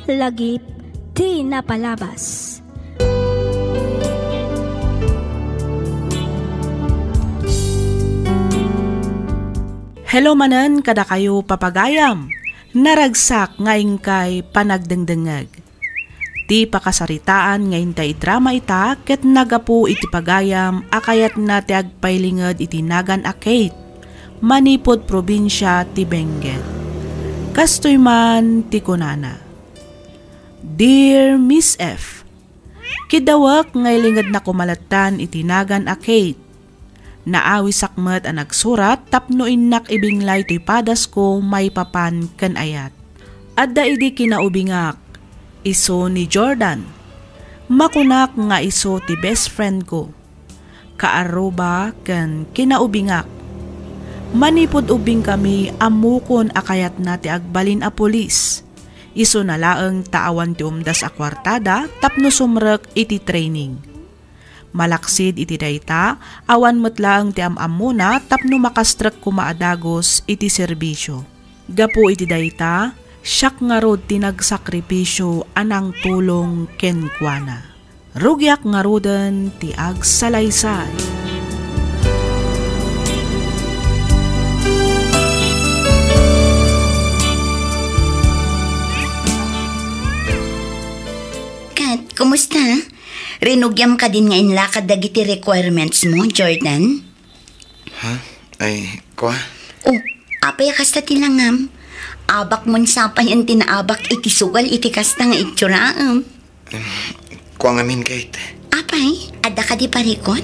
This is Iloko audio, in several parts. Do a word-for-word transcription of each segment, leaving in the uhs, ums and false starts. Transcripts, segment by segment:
Lagip ti napalabas. Hello manen kadakayo, papagayam. Naragsak nga inkay panagdengdengngeg. Ti pakasaritaan nga intay idrama ita ket nagapu iti pagayam a kayatna ti agpailinged iti nagan a Kate manipud probinsia ti Benguet. Kastoy man ti kunana, "Dear Miss F, kiddawek nga ilingedna koma lattan iti nagan a Kate. Naawisak met a nagsurat tapno innak ibinglay toy padasko maipapan ken ayat. Adda idi kinaubingak, isu ni Jordan. Makunak nga isu ti best friend ko. Kaarruba ken kinaubingak. Manipud ubbingkami, ammokon a kayatna ti agbalin a pulis. Isuna laeng ta awan ti umdas a kuartada tapno sumrek iti training. Malaksid iti dayta, awan met laeng ti am-ammona tapno makastrek koma a dagus iti serbisio. Gapu iti dayta, siak ngarud ti nagsakripisio a nangtulong kenkuana. Rugiak ngaruden ti agsalaysay." Kat, kumusta? Rinugiam kadin nga inlakad dagiti requirements mo, Jordan? Ha? Ay, kua? Oh, apay a kasta ti langam? Abak mon sapayen ti naabak iti sugal iti kasta nga itsuraem. Em, kua ngamin, Kate. Apay, adda kadi parikut?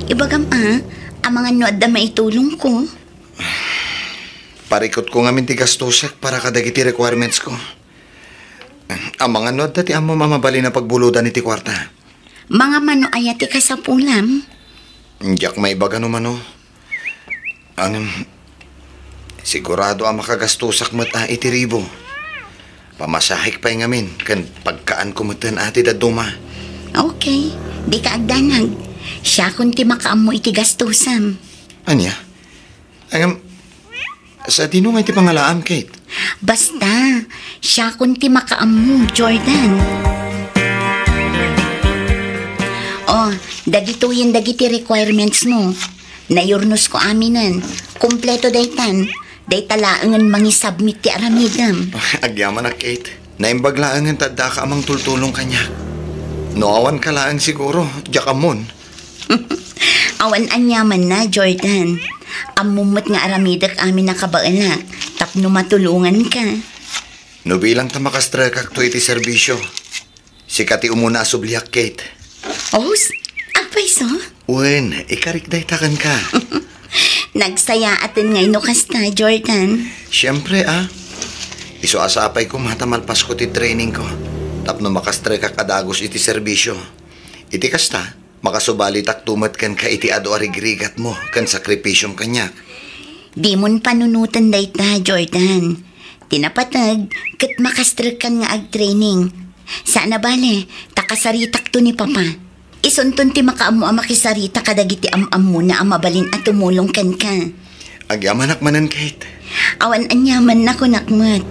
Ibagam a, amangan no adda maitulongko. Parikutko ngamin ti gastosek para kadagiti requirements ko. Amangan no adda ti ammom a mabalin a pagbulodan iti kuarta. Mangmano aya ti kasapulam? Diak maibaga no mano. Ngem, sigurado a makagastosak met a iti ribu. Pamasahek pay ngamin ken pagkaanko meten a ti dadduma. Okay, dika agdanag. Siakon ti makaammo iti gastosam. Ania? Ngem, sadino nga iti pangalaam, Kate? Basta, siakon ti makaammo, Jordan. Oh, dagitoyen dagiti requirements mo. Nayurnosko aminen. Kompleto daytan. Dayta laengen mangisubmit ti aramidem. Agyamanak, Kate. Naimbag laengen ta addaka a mangtultulong kaniak. No awanka laeng siguro, diak ammon. Awan aniamanna, Jordan. Ammom met nga aramidek amin a kabaelak tapno matulonganka. No bilang ta makastrekakto iti serbisio, sika ti umuna a subliak, Kate. Os, agpayso? Wen, ikarik dayta kenka. Nagsayaaten ngay no kasta, Jordan. Siempre, a. Isu a sapay koma ta malpasko ti training ko tapno makastrekak a dagus iti serbisio. Iti kasta, makasubalitakto met kenka iti adu a rigrigatmo ken sakripisiom kaniak. Dimon panunoten dayta, Jordan. Ti napateg, ket makastrekkan nga agtraining. Saan a bale, ta kasaritakto ni Papa. Isunton ti makaammo a makisarita kadagiti am-ammona a mabalin a tumulong kenka. Agyamanak manen, Kate. Awan aniamanna, kunak met.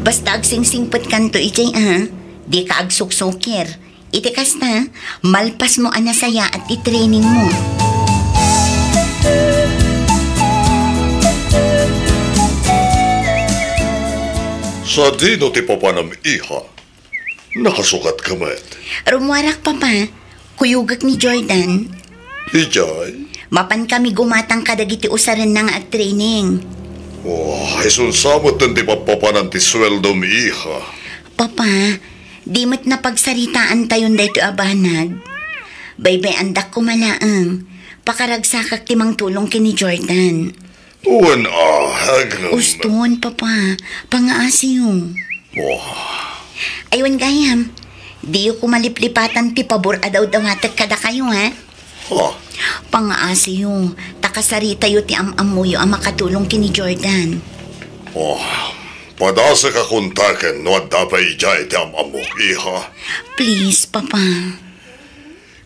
Basta agsingsingpetkanto idiay, a. Dika agsuksukir. Iti kasta, malpasmo a nasayaat ti trainingmo. Sadino ti papanam, iha? Nakasukatka met? Rummuarak, Papa. Kuyogek ni Jordan. Idiay? Mapankami gumatang kadagiti usarenna nga agtraining. Oh, isunsa metten ti papapanan ti sueldom, iha? Papa, di met napagsaritaantayon daytoy a banag. Baybay-andak koma laeng. Pakaragsakak ti mangtulong ken ni Jordan. Wen a, agem. Uston, Papa. Pangaasiyo. Oh. Ay, wen gayam. Diyo koma liplipatan ti pabor a dawdawatek kadakayo, ha? Ha? Pangaasiyo. Ta kasaritayo ti am-ammoyo a makatulong ken ni Jordan. Oh. Padasek a kontaken no adda pay idiay ti am-ammok, iha. Please, Papa.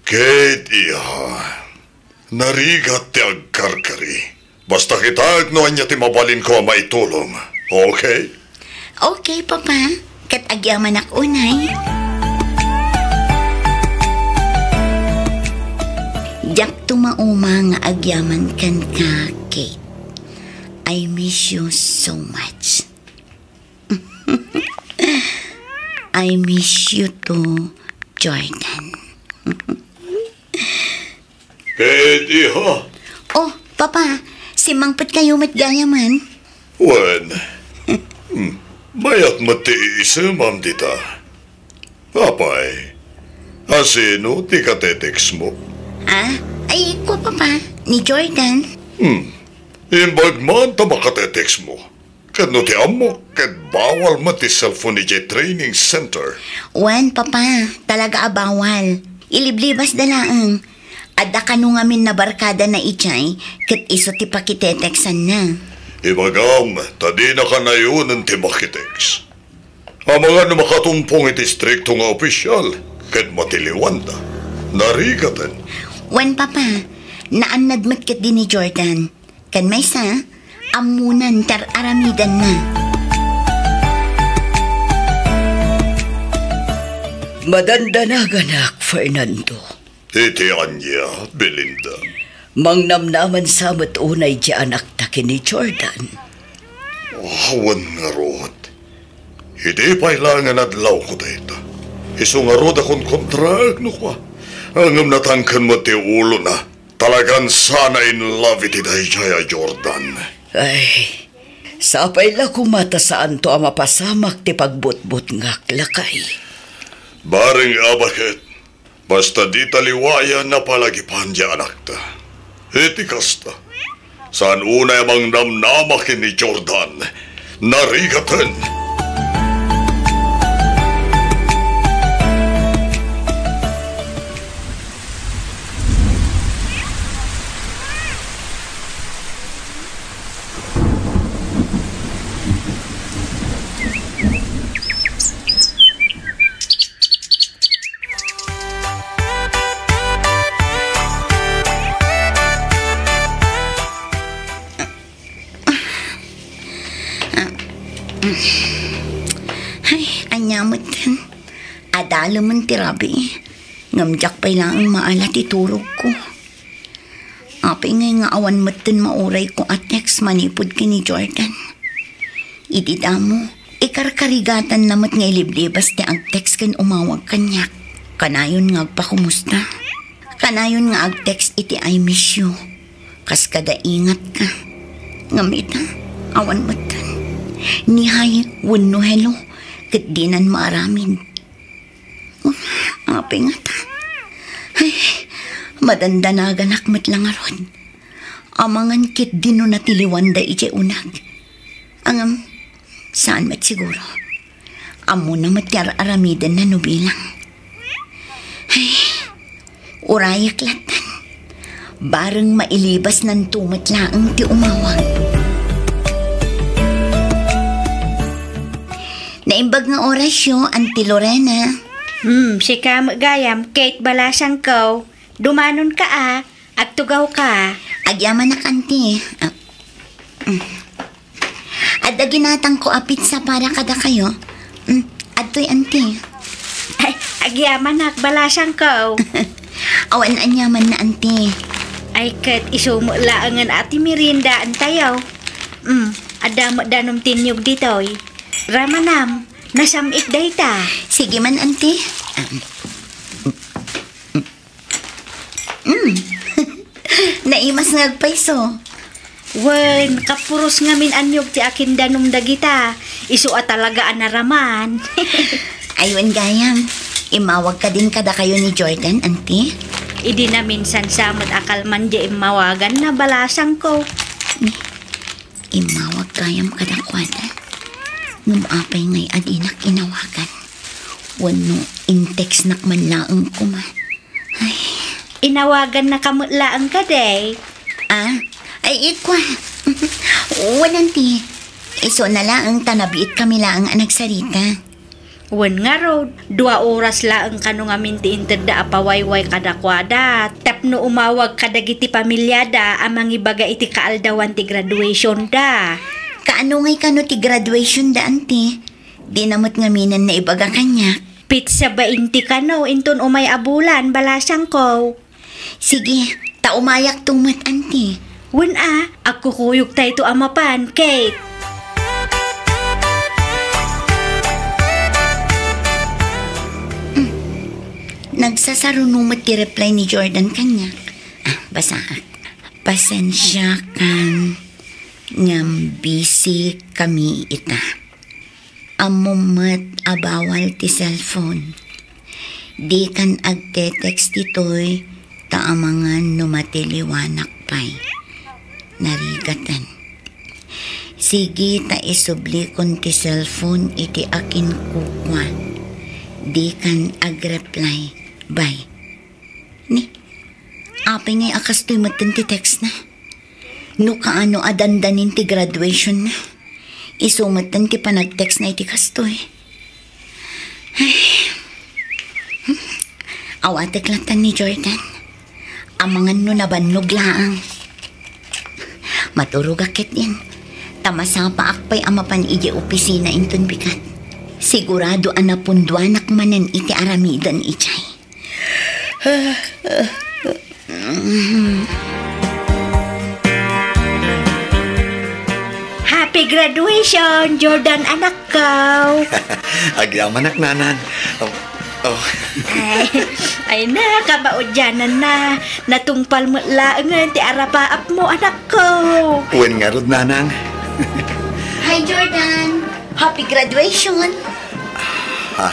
Kate, iha. Narigat ti agkarkari. Basta kitaek no ania ti mabalinko a maitulong. Okay? Okay, Papa. Ket agyamanak unay. Diak tumauma nga agyaman kenka, Kate. I miss you so much. I miss you too, Jordan. Kate, iha. Oh, Papa, simmangpet kayo met gayaman. Wen, hmm, mayat met ti iisemam dita. Apay, asino ti katetext mo? Ah, ay, kua, Papa, ni Jordan. Hmm, imbag man ta makatetext mo. Ket no ti ammok, ket bawal met ti cellphone idiay training center. Wen, Papa, talaga a bawal. Iliblibasda laeng. Adda kano ngamin nabarkadana idiay, ket isu ti pakiteteksanna. Ibagam, ta dina kanayonen ti makitext. Amangan no makatumpong iti istrikto nga opisyal, ket matiliwanda. Narigaten. Wen, Papa, naannad met ketdi ni Jordan. Ken maysa, ammonan ti ar-aramidenna. Madandanaganak, Fernando. Iti ania, Belinda? Mangnamnaman sa met unay ti anakta ken ni Jordan. Awan ngarud. Idi pay laeng nga adlawko dayta, isu ngarud a konkontraek no kua. Ngem natangken met ti ulona. Talagan sana in love iti daydiay a Jordan. Ay, sapay la koma ta saanto a mapasamak ti pagbutbutngak, lakay. Bareng a baket, basta dita liwayan a palagipan ti anakta. Iti kasta, saan unay a mangnamnama ken ni Jordan. Narigaten. Ay, ania metten? Adalemen ti rabii. Ngem diak pay laeng maala ti turogko. Apay ngay nga awan metten maurayko a text manipud ken ni Jordan. Idi damo, ikarkarigatanna met nga iliblibas ti ag-text ken umawag kaniak. Kanayon nga agpakumusta. Kanayon nga ag-text iti "I miss you." Kas kada ingatka. Ngem ita, awan metten. Ni hi wenno hello, ket dinan maaramid. Apay ngata? Ay, madandanaganak met la ngarud. Amangan ketdi no natiliwanda idiay uneg. Ngem, saan met siguro. Ammona met ti ar-aramidenna no bilang. Ay, urayek lattan. Bareng mailibasnanto met laeng ti umawag. Naimbag nga orasyo, Auntie Lorena. Hmm, sika met gayam, Kate Balasangko. Dumanonka a, agtugawka. Agyamanak, Auntie. Ah, mm. Adda ginatangko a pizza para kadakayo. Mm, adtoy, Auntie. Ay, agyamanak, Balasangko. Awan aniamanna, Auntie. Ay, ket isu met laengen a ti meriendaentayo. Mm, adda met danom ti niyog ditoy. Ramanam, nasam-it dayta. Sige man, Auntie. Um, Mm. Naimas nga agpayso. Wen, kapuros ngamin a niyog ti akindanom dagita. Isu a talaga a naraman. Ay, wen gayam. Immawag kadin kadakayo ni Jordan, Auntie? Idi naminsan sa met a kalman diay immawaganna, Balasangko. Immawag gayam kadakuada. Ngem apay ngay a dinak inawagan? Wenno in-textnak man laeng koma. Ay. Inawagannaka met laeng kadi? Ah? Ay, ikua. Wen, Auntie. Isuna laeng ta nabiitkami laeng a nagsarita. Wen ngarud, dua oras laeng kano ngamin ti intedda a pawayway kadakuada tapno umawag kadagiti pamiliada a mangibaga iti kaaldawan ti graduationda. Kaano ngay kano ti graduationda, Auntie? Dina met ngaminen naibaga kaniak. Petsa bainti kano inton umay a bulan, balasangko. Sige, ta umayakto met, anti. Wen a, agkukuyogtayto a mapan, Kate. Hmm. Nagsasaruno met ti reply ni Jordan kaniak. Ah, basaak. Pasensiakan ngem busy kami ita. Ammom met a bawal ti cellphone. Dikan agte-text ditoy ta amangan no matiliwanak pay. Narigaten. Sige ta isublikon ti cellphone iti akinkukua. Dikan agreply. Bye. Ni, apay ngay a kastoy metten ti text na? No kaano a dandanin ti graduation na, isu metten ti panag-text na iti kastoy. Ay. Awatek latta ni Jordan. Amangan no nabannog laeng. Maturogak ketdin. Ta masapaak pay a mapan idiay opisina inton bigat. Sigurado a napunduanak manen iti aramiden idiay. Happy graduation, Jordan, anakko! Agyamanak, nanang. Oh, oh. Ay, ay na, kamaudianan na. Natungpal met laengen ti arapaapmo, anakko. Wen ngarud, nanang. Hi, Jordan. Happy graduation. Ha?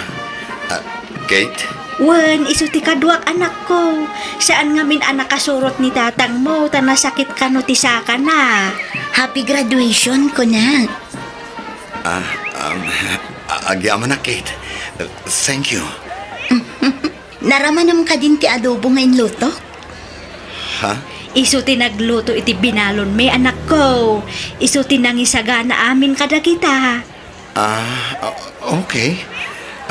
Ah, Kate? Wen, isu ti kaduak, anakko. Saan ngamin a nakasurot ni tatangmo, ta nasakit kano ti sakana. Happy graduation, kunak. Ah, um, a-, agyamanak, Kate. Thank you. Naramanam kadin ti adobo nga inluto? Ha? Isu ti nagluto iti binalonmi, anakko. Isu ti nangisagana amin kadagita. Ah, o-, okay.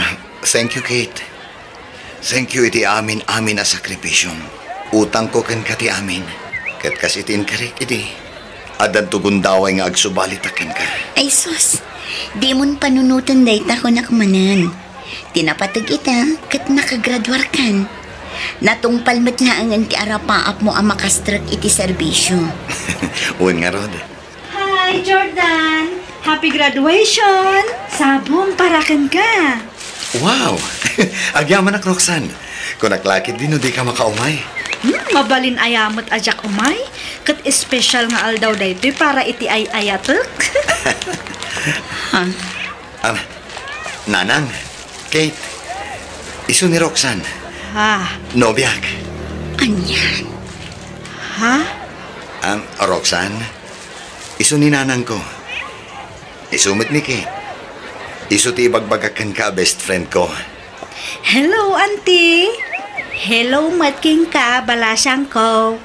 Ah, thank you, Kate. Thank you iti amin-amin a sakripisiom. Utangko kenka ti amin. Ket kas iti inkarik idi, addanto gundaway nga agsubalitak kenka. Ay sus, dimon panunoten dayta, kunak manen. Ti napateg ita, ket nakagraduarkan. Natungpal met laengen ti arapaapmo a makastrek iti serbisio. Wen ngarud. Hi, Jordan! Happy graduation! Sabong para kenka! Wow! Agyamanak, Roxanne. Kunak la ketdi no dika makaumay. Hmm, mabalin aya met a diak umay. Ket espesyal nga aldaw daytoy para iti ay-ayatek. Ha? Ah, Nanang, Kate, isu ni Roxanne. Ah. Nobiak. Anian? Ha? Ang Roxanne, isu ni nanangko. Isu met ni Kate. Isu ti ibagbagak kenka a best friend ko. Hello, Auntie. Hello met kenka, balasangko.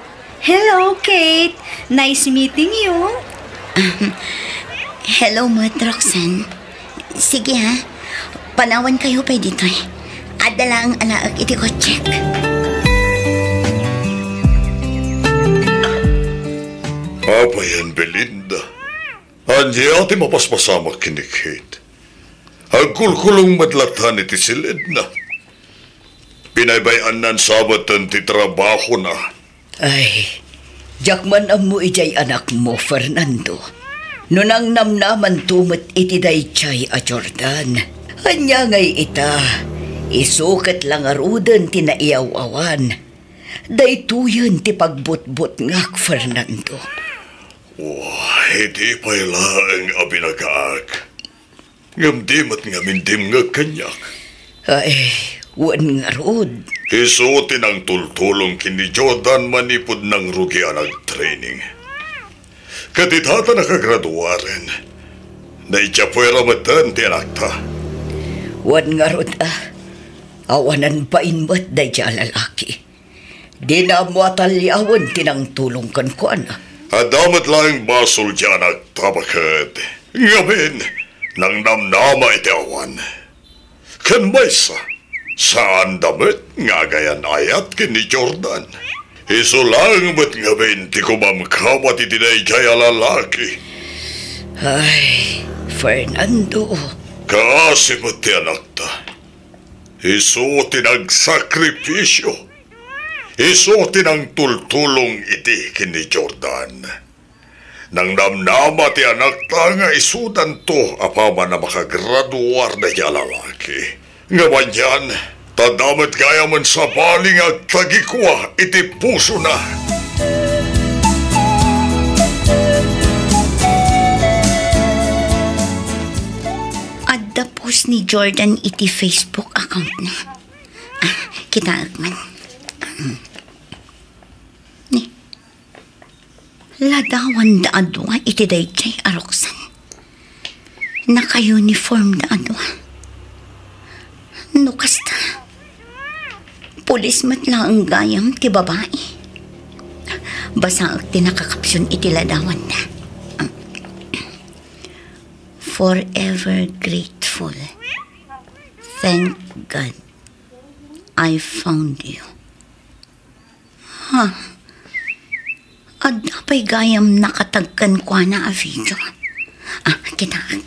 Hello, Kate. Nice meeting you. Ahem. Hello met, Roxanne. Sige, ha. Panawankayo pay ditoy. Adda laeng alaek iti kotsek. Apay, Belinda. Ania ti mapaspasamak ken ni Kate? Agkulkulong met latta iti silidna. Binaybay-annan sa met ti trabahona. Ay, diak man ammo idiay anakmo, Fernando. No nangnamnamanto met iti daydiay a Jordan, ania ngay ita, isu ket la ngaruden ti naiyaw-awan. Daytoyen ti pagbutbutngak, Fernando. Oh, idi pay laeng a binagaak. Ngem di met ngamin dimngeg kaniak. Ay, wen ngarud. Isu ti nangtultulong ken ni Jordan manipud nangrugi a nagtraining. Ket ita ta nakagraduaren, naidiay puera metten ti anakta. Wen ngarud a, awanan bain met daydiay a lalaki. Dina ammo a taliawen ti nangtulong kenkuana. Adda met laeng basol ti anakta baket. Ngamin, nangnamnama iti awan. Ken maysa, saanda met nga agayan-ayat ken ni Jordan. Isu laeng met ngamin ti kumamkabat iti daydiay a lalaki. Ay, Fernando, Kaasi met ti anakta. Isu ti nagsakripisio. Isu ti nangtultulong idi ken ni Jordan. Nangnamnama ti anakta nga isudanto apaman a makagraduar daydiay a lalaki. Ngem anian, ta adda met gayamen sabali nga agtagikua iti pusona. Adda post ni Jordan iti Facebook account na. Ah, kitaek man. Ni, ladawanda a dua iti daydiay a ruksan. Naka-uniformda a dua. No kasta, pulis met laeng gayam ti babai. Basaek ti nakakapsion iti ladawanda. Forever grateful. Thank God I found you. Ha? Adda pay gayam nakatag kenkuana a video. Ah, kitaek.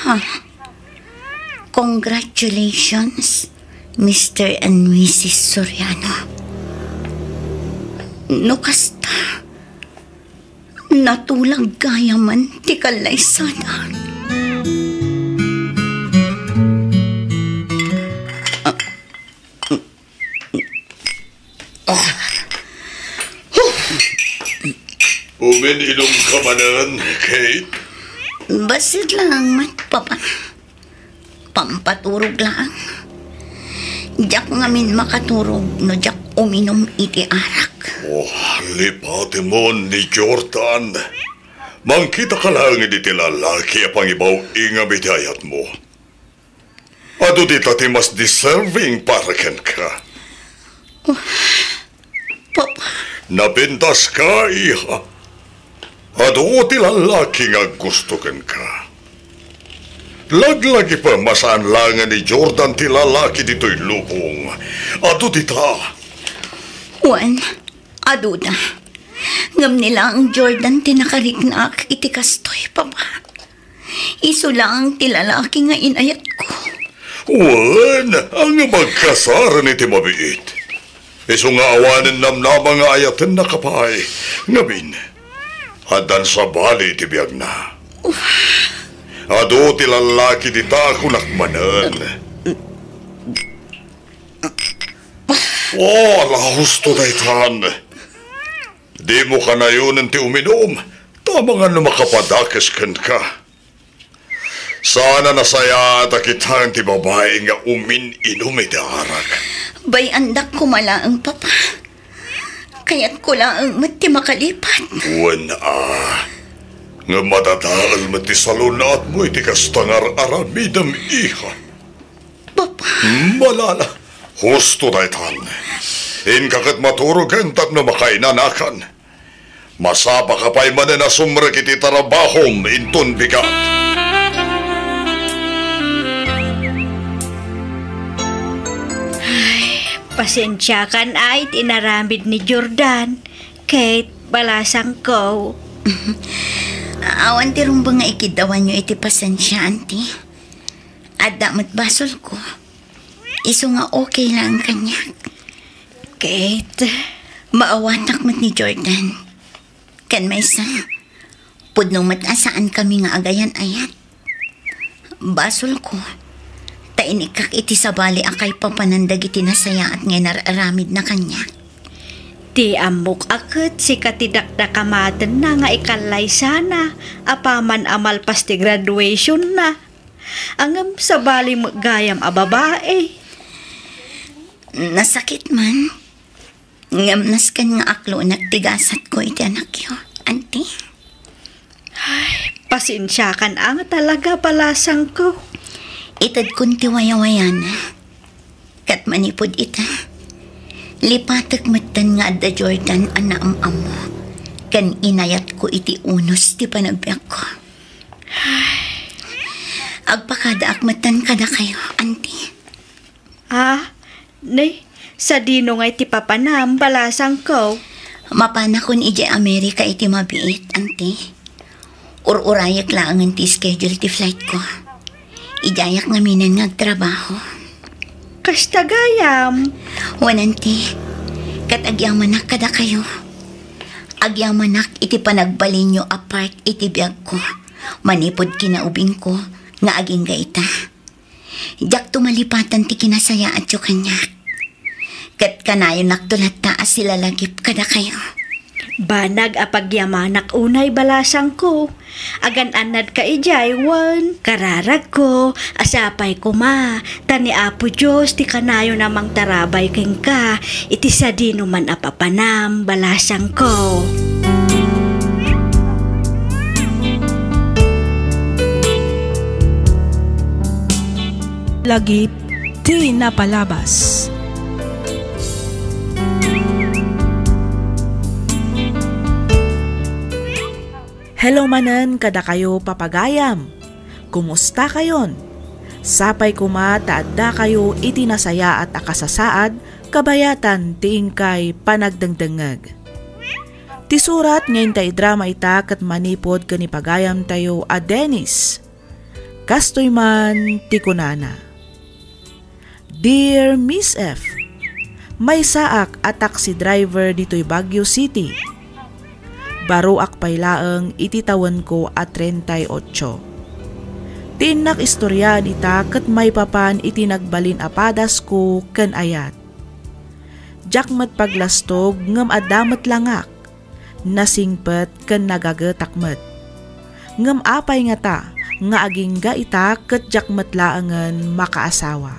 Ha? Congratulations, Mister and Missus Soriano. No kasta, natulag gayamen ti kallaysada. Ah, Umin-inumka manen, Kate? Bassit laeng met, Papa. Pampaturog laeng. Diak ngamin makaturog no diak uminum iti arak. Oh, lipatemon ni Jordan. Mangkitaka laeng iti lalaki a pangibaw-ingam iti ayatmo. Adu dita ti mas deserving para kenka. Papa. Napintaska, iha. Adu ti lalaki nga aggusto kenka. Laglagipem a saan laengen ni Jordan ti lalaki ditoy lubong. Adu dita. Wen, aduda. Ngem ni laeng Jordan ti nakariknaak iti kastoy, Papa. Isu laeng ti lalaki nga inayatko. Wen, a nga agkasar iti mabiit. Isu nga awanen namnama nga ayatennaka pay. Ngamin, addan sabali iti biagna. Adu ti lalaki dita, kunak manen. Oh, ala, husto daytan. Dimo kanayonen ti uminum, ta amangan no makapadakes kenka. Saan a nasayaat a kitaen ti babai nga umin-inum iti arak. Bay-andak koma laeng, Papa. Kayatko laeng met ti makalipat. Wen a. Ngem madadael met ti salun-atmo iti kasta nga ar-aramidem, iha. Papa. Malala. Husto daytan. Inka ket maturogen tapno makainanakan. Masapaka pay manen a sumrek iti tarabahom inton bigat. Ay, pasensiakan ay ti inaramid ni Jordan. Kate, balasangko. Awan ti rumbeng nga ikiddawanyo iti pasensia, Auntie. Adda met basolko. Isu nga okay laeng kaniak. Kate, maawatak met ni Jordan. Ken maysa, pudno met a saankami nga agayan-ayat. Basolko, ta inikkak iti sabali a kaipapanan dagiti nasayaat nga inar-aramidna kaniak. Ti ammok a ket sika ti dakdakamatenna nga ikallaysana apaman a malpas ti graduationna. Ngem sabali met gayam a babai. Nasakit man. Ngem nasken nga aklonek ti gasatko iti anakyo, Auntie. Ay, pasensiakan a nga talaga, balasangko. Itedkon ti wayawayana. Ket manipud ita, lipatek metten nga adda Jordan a naam-ammo ken inayatko iti unos ti panagbiagko. Agpakadaak metten kadakayo, Auntie. Ah, ne, sadino ngay ti papanam, balasangko? Mapanakon idiay Amerika iti mabiit, Auntie. Ur-urayek laengen ti schedule ti flight ko. Idiayak ngaminen nga agtrabaho. Kasta gayam? Wen, Auntie. Ket agyamanak kadakayo. Agyamanak iti panagbalinyo a part iti biagko manipud kinaubingko nga agingga ita. Diakto malipatan ti kinasayaatyo kaniak. Ket kanayonakto latta a silalagip kadakayo. Banag a pagyamanak unay, balasangko. Agan-annadka idiay wen kararagko a sapay koma ta ni Apo Dios ti kanayon a mangtarabay kenka iti sadinoman a papanam, balasangko. Lagip ti napalabas. Hello manen kadakayo, papagayam. Kumusta kayon? Sapay koma ta addakayo iti nasayaat a kasasaad kabayatan ti inkay panagdengdengngeg. Ti surat nga inta idrama ita ket manipud ken ni pagayamtayo a Dennis. Kastoy man ti kunana, "Dear Miss F, maysaak a taxi driver ditoy Baguio City. Baroak pay laeng iti tawenko a treinta y ocho. Ti innak istoriaan ita ket maipapan iti nagbalin a padasko ken ayat. Diak met paglastog ngem adda met langak. Nasingpet ken nagagetak met. Ngem apay ngata nga agingga ita ket diak met laengen makaasawa?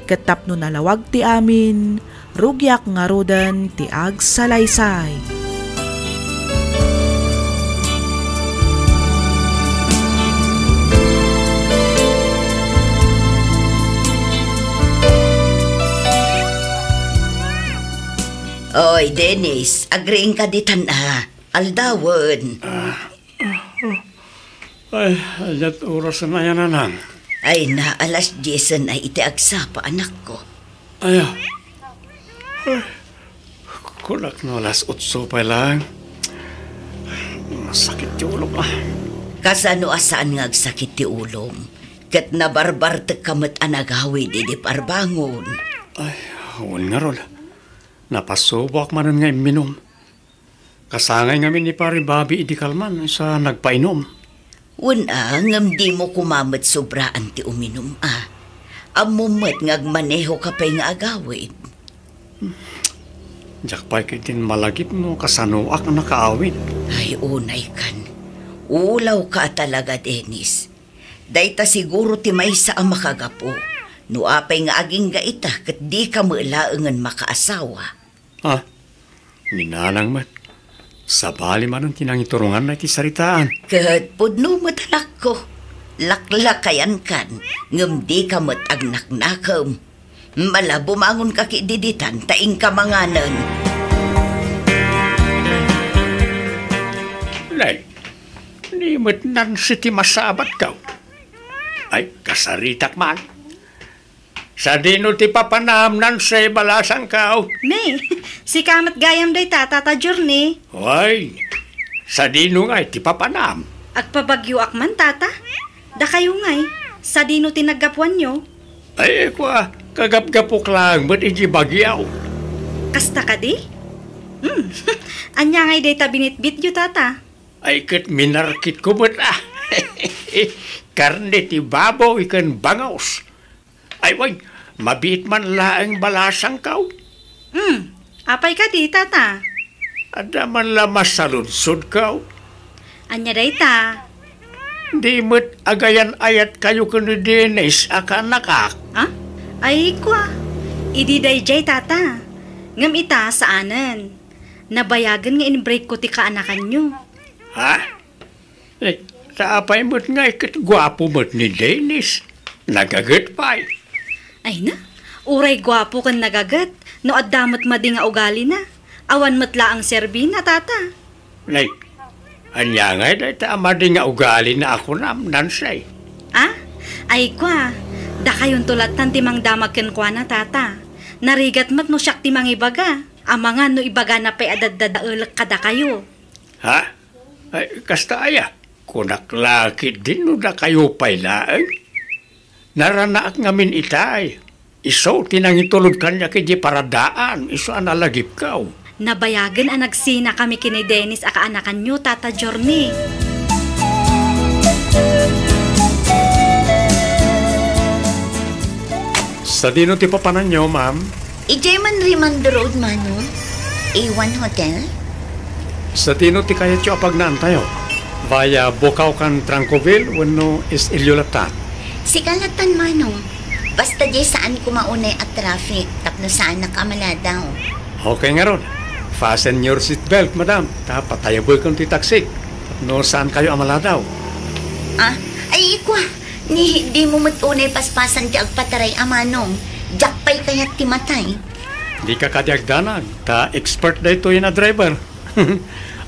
Ket tapno nalawag ti amin, rugiak ngaruden ti agsalaysay." Oy, Dennis, agriingka ditan a. Aldawen. Ah, ah, ah. Ay, ania't oras a nayan, nanang? Ay na, alas diesen ay iti agsapa, anakko. Ay, ah. Ay, kunak no alas otso pay lang. Masakit ti ulok, ah. Kasano a saan nga agsakit ti ulom? Ket nabarbartekka met a nagawid idi parbangon. Ay, wen ngarud. Napasuboak manen nga imminum. Kasangay ngamin ni Pare Bobby idi kalman sa nagpainom. Wen a, ngem dimo koma met sobraan ti uminum a. Ammom met nga agmanehoka pay nga agawid. Diak pay ketdin malagip no kasanoak nakaawid. Ay, unay kan. Ulawka a talaga, Dennis. Dayta siguro ti maysa a makagapu. No apay nga agingga ita ket dika met laengen makaasawa. Ah, ni nanang met. Sabali manen ti nangituronganna iti saritaan. Ket pudno met, anakko. Laklakayankan, ngem dika met agnaknakem. Mala, bumangonka ketdi ditan ta inka manganen. Nay, ni met Nancy ti masabatko. Ay, kasaritak man. Sadino ti papanam, Nancy, balasangko? Ne, sika met gayam dayta, Tata Journey. Way, sadino ngay ti papanam? Agpabagyoak man, Tata. Dakayo ngay, sadino ti naggapuanyo? Ay, kua, kagapgapok laeng met iti bagyo. Kasta kadi? Hmm, ania ngay dayta binitbityo, Tata? Ay, ket minarkitko met, ah. Karne ti baboy ken bangus. Ay, way, mabiit man laeng balasangko. Hmm, apay kadi, Tata? Adda man la masaludsodko. Ania dayta? Di met agayan-ayatkayo ken ni Dennis a kaanakak. Ah? Ay, kua. Idi daydiay, Tata. Ngem ita, saanen. Nabayagen nga in-break ko ti kaanakanyo. Ha? Eh, ta apay met ngay ket guapo met ni Dennis? Nagaget pay. Ay na, uray guapo ken nagaget, no adda met madi nga ugalina, awan met laeng serbina, Tata. Nay, ania ngay dayta a madi nga ugalina a kunam, Nancy? Ah? Ay, kua, dakayonto lattan ti mangdamag kenkuana, Tata. Narigat met no siak ti mangibaga. Amangan no ibagana pay a daddadaelek kadakayo. Ha? Ay, kasta aya? Kunak la ketdin no dakayo pay laeng. Naranaak ngamin itay. Isu ti nangitulod kaniak idiay paradaan, isu a nalagipko. Nabayagen a nagsinakami ken ni Dennis a kaanakanyo, Tata Jorni. Sadino ti papananyo, ma'am? Idiay man Rimando Road, Manong. A one Hotel? Sadino ti kayatyo a pagnaantayo? Via Bocaucan, Trancoville wenno East Iliolatan? Sika latan, Manong. Basta diay saan koma unay a traffic tapno saanak a maladaw. Okay ngarud. Fasten your seat belt, madam. Ta patayabekon ti taxi. Tapno saankayo a maladaw. Ah, ay, ikwa. Ni, dimo met unay paspasan ti agpataray a Manong. Diak pay kayat ti matay. Dika kadi agdanag, ta expert daytoyen a driver.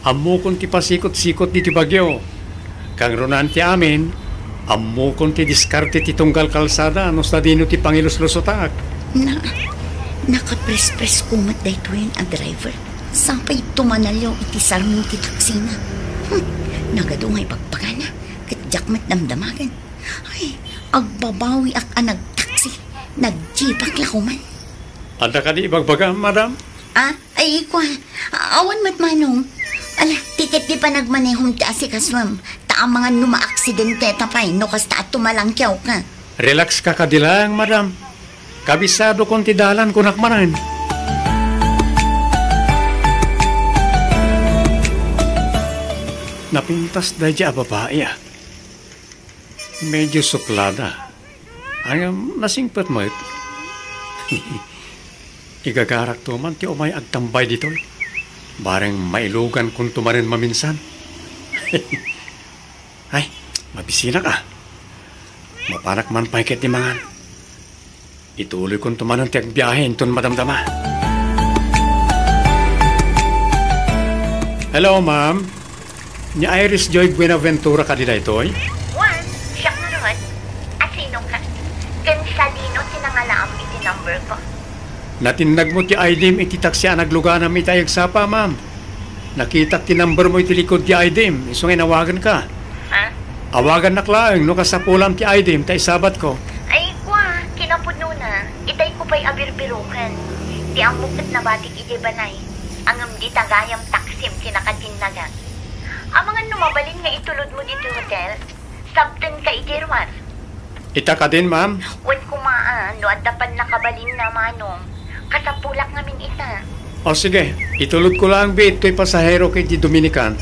Ammokon ti pasikot-sikot ditoy bagyo. Kangrunaan ti amin, ammokon ti diskarte ti tunggal kalsada no sadino ti pangiluslusotak. Na, nakaprespresko met daytoyen a driver. Sapay tumanaliaw iti sarming ti taksina. Hmm, nagadu nga ibagbagana, ket diak met damdamagen. Ay, agbabawiak a nagtaksi. Nagjeepak la koman. Adda kadi ibagbagam, madam? Ah, ay, ikwa. Awan met, Manong. Ala, ti ketdi panagmanehom ti asikasuem. Ta amangan no maaksidenteta pay no kasta a tumalangkiawka. Relax ka kadi laeng, madam. Kabisadokon ti dalan, kunak manen. Napintas daydi a babai, ah. Medyo suplada. Ay, um, nasingpet met. Igagarakto man ti umay agtambay ditoy. Bareng mailugankonto manen maminsan. Ay, mabisinak, ah. Mapanak man pay ket ti mangan. Ituloykonto manen ti agbiahe inton madamdama. Hello, ma'am. Ni Iris Joy Buenaventura kadi daytoy? Juan, siak ngarud. Asino ka? Ken sadino ti nangalaam iti number ko? Natinnag mo ti I D mo iti taksi a nagluganam iti agsapa, ma'am. Nakitak ti number mo iti likod ti I D mo, isu nga inawagan ka. Ha? Awagannak laeng no kasapulam ti I D mo ta isabat ko. Ay, kua, kinapudnona, itay ko pay a birbiroken. Ti ammok ket nabatik idiay balay. Ngem dita gayam taksim ti nakatinnagak. Amangan no mabalin nga itulod mo ditoy hotel? Sabten ka idiay ruar. Ita kadin, ma'am? Wen koma, ah, no adda pannakabalinna, Manong. Kasapulak ngamin ita. O sige, itulod ko laeng bi toy pasahero ken ti Dominican.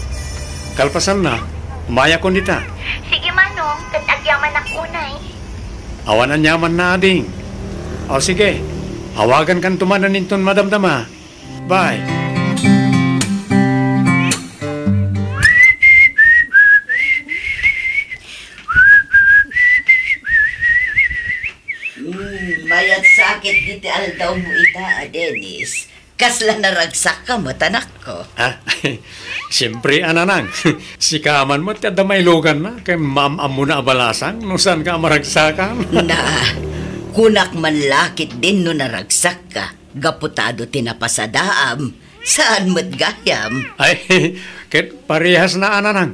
Kalpasanna, umayakon dita. Sige, Manong, ket agyamanak unay. Awan aniamanna, ading. O sige, awagankanto manen inton madamdama. Bye. Hmm, mayat sakit iti aldawmo ita, a Dennis. Kasla naragsakka met, anakko. Ha? Siempre, a nanang. Sika man met ti adda mailuganna, ken maam-ammona a balasang, no saanka a maragsakan. Na, kunak man la ketdin no naragsakka. Gapu ta adu ti napasadaam, saan met gayam. Ay, ket parehasna a nanang.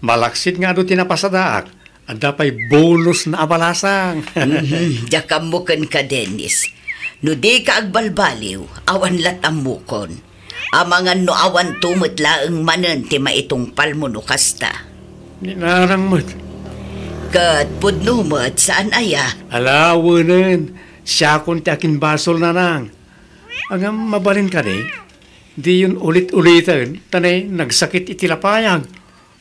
Malaksid nga adu ti napasadaak, adda pay bonusna a balasang. Mhm, diak ammo kenka, Dennis. No dika agbalbaliw, awan lat ammokon. Amangan no awanto met laeng manen ti maitungpalmo no kasta. Ni nanang met. Ket pudno met, saan aya? Ala, wenen. Siakon ti akinbasol, nanang. Ngem mabalin kadi, diyon ulit-uliten, ta ne, nagsakit iti lapayag.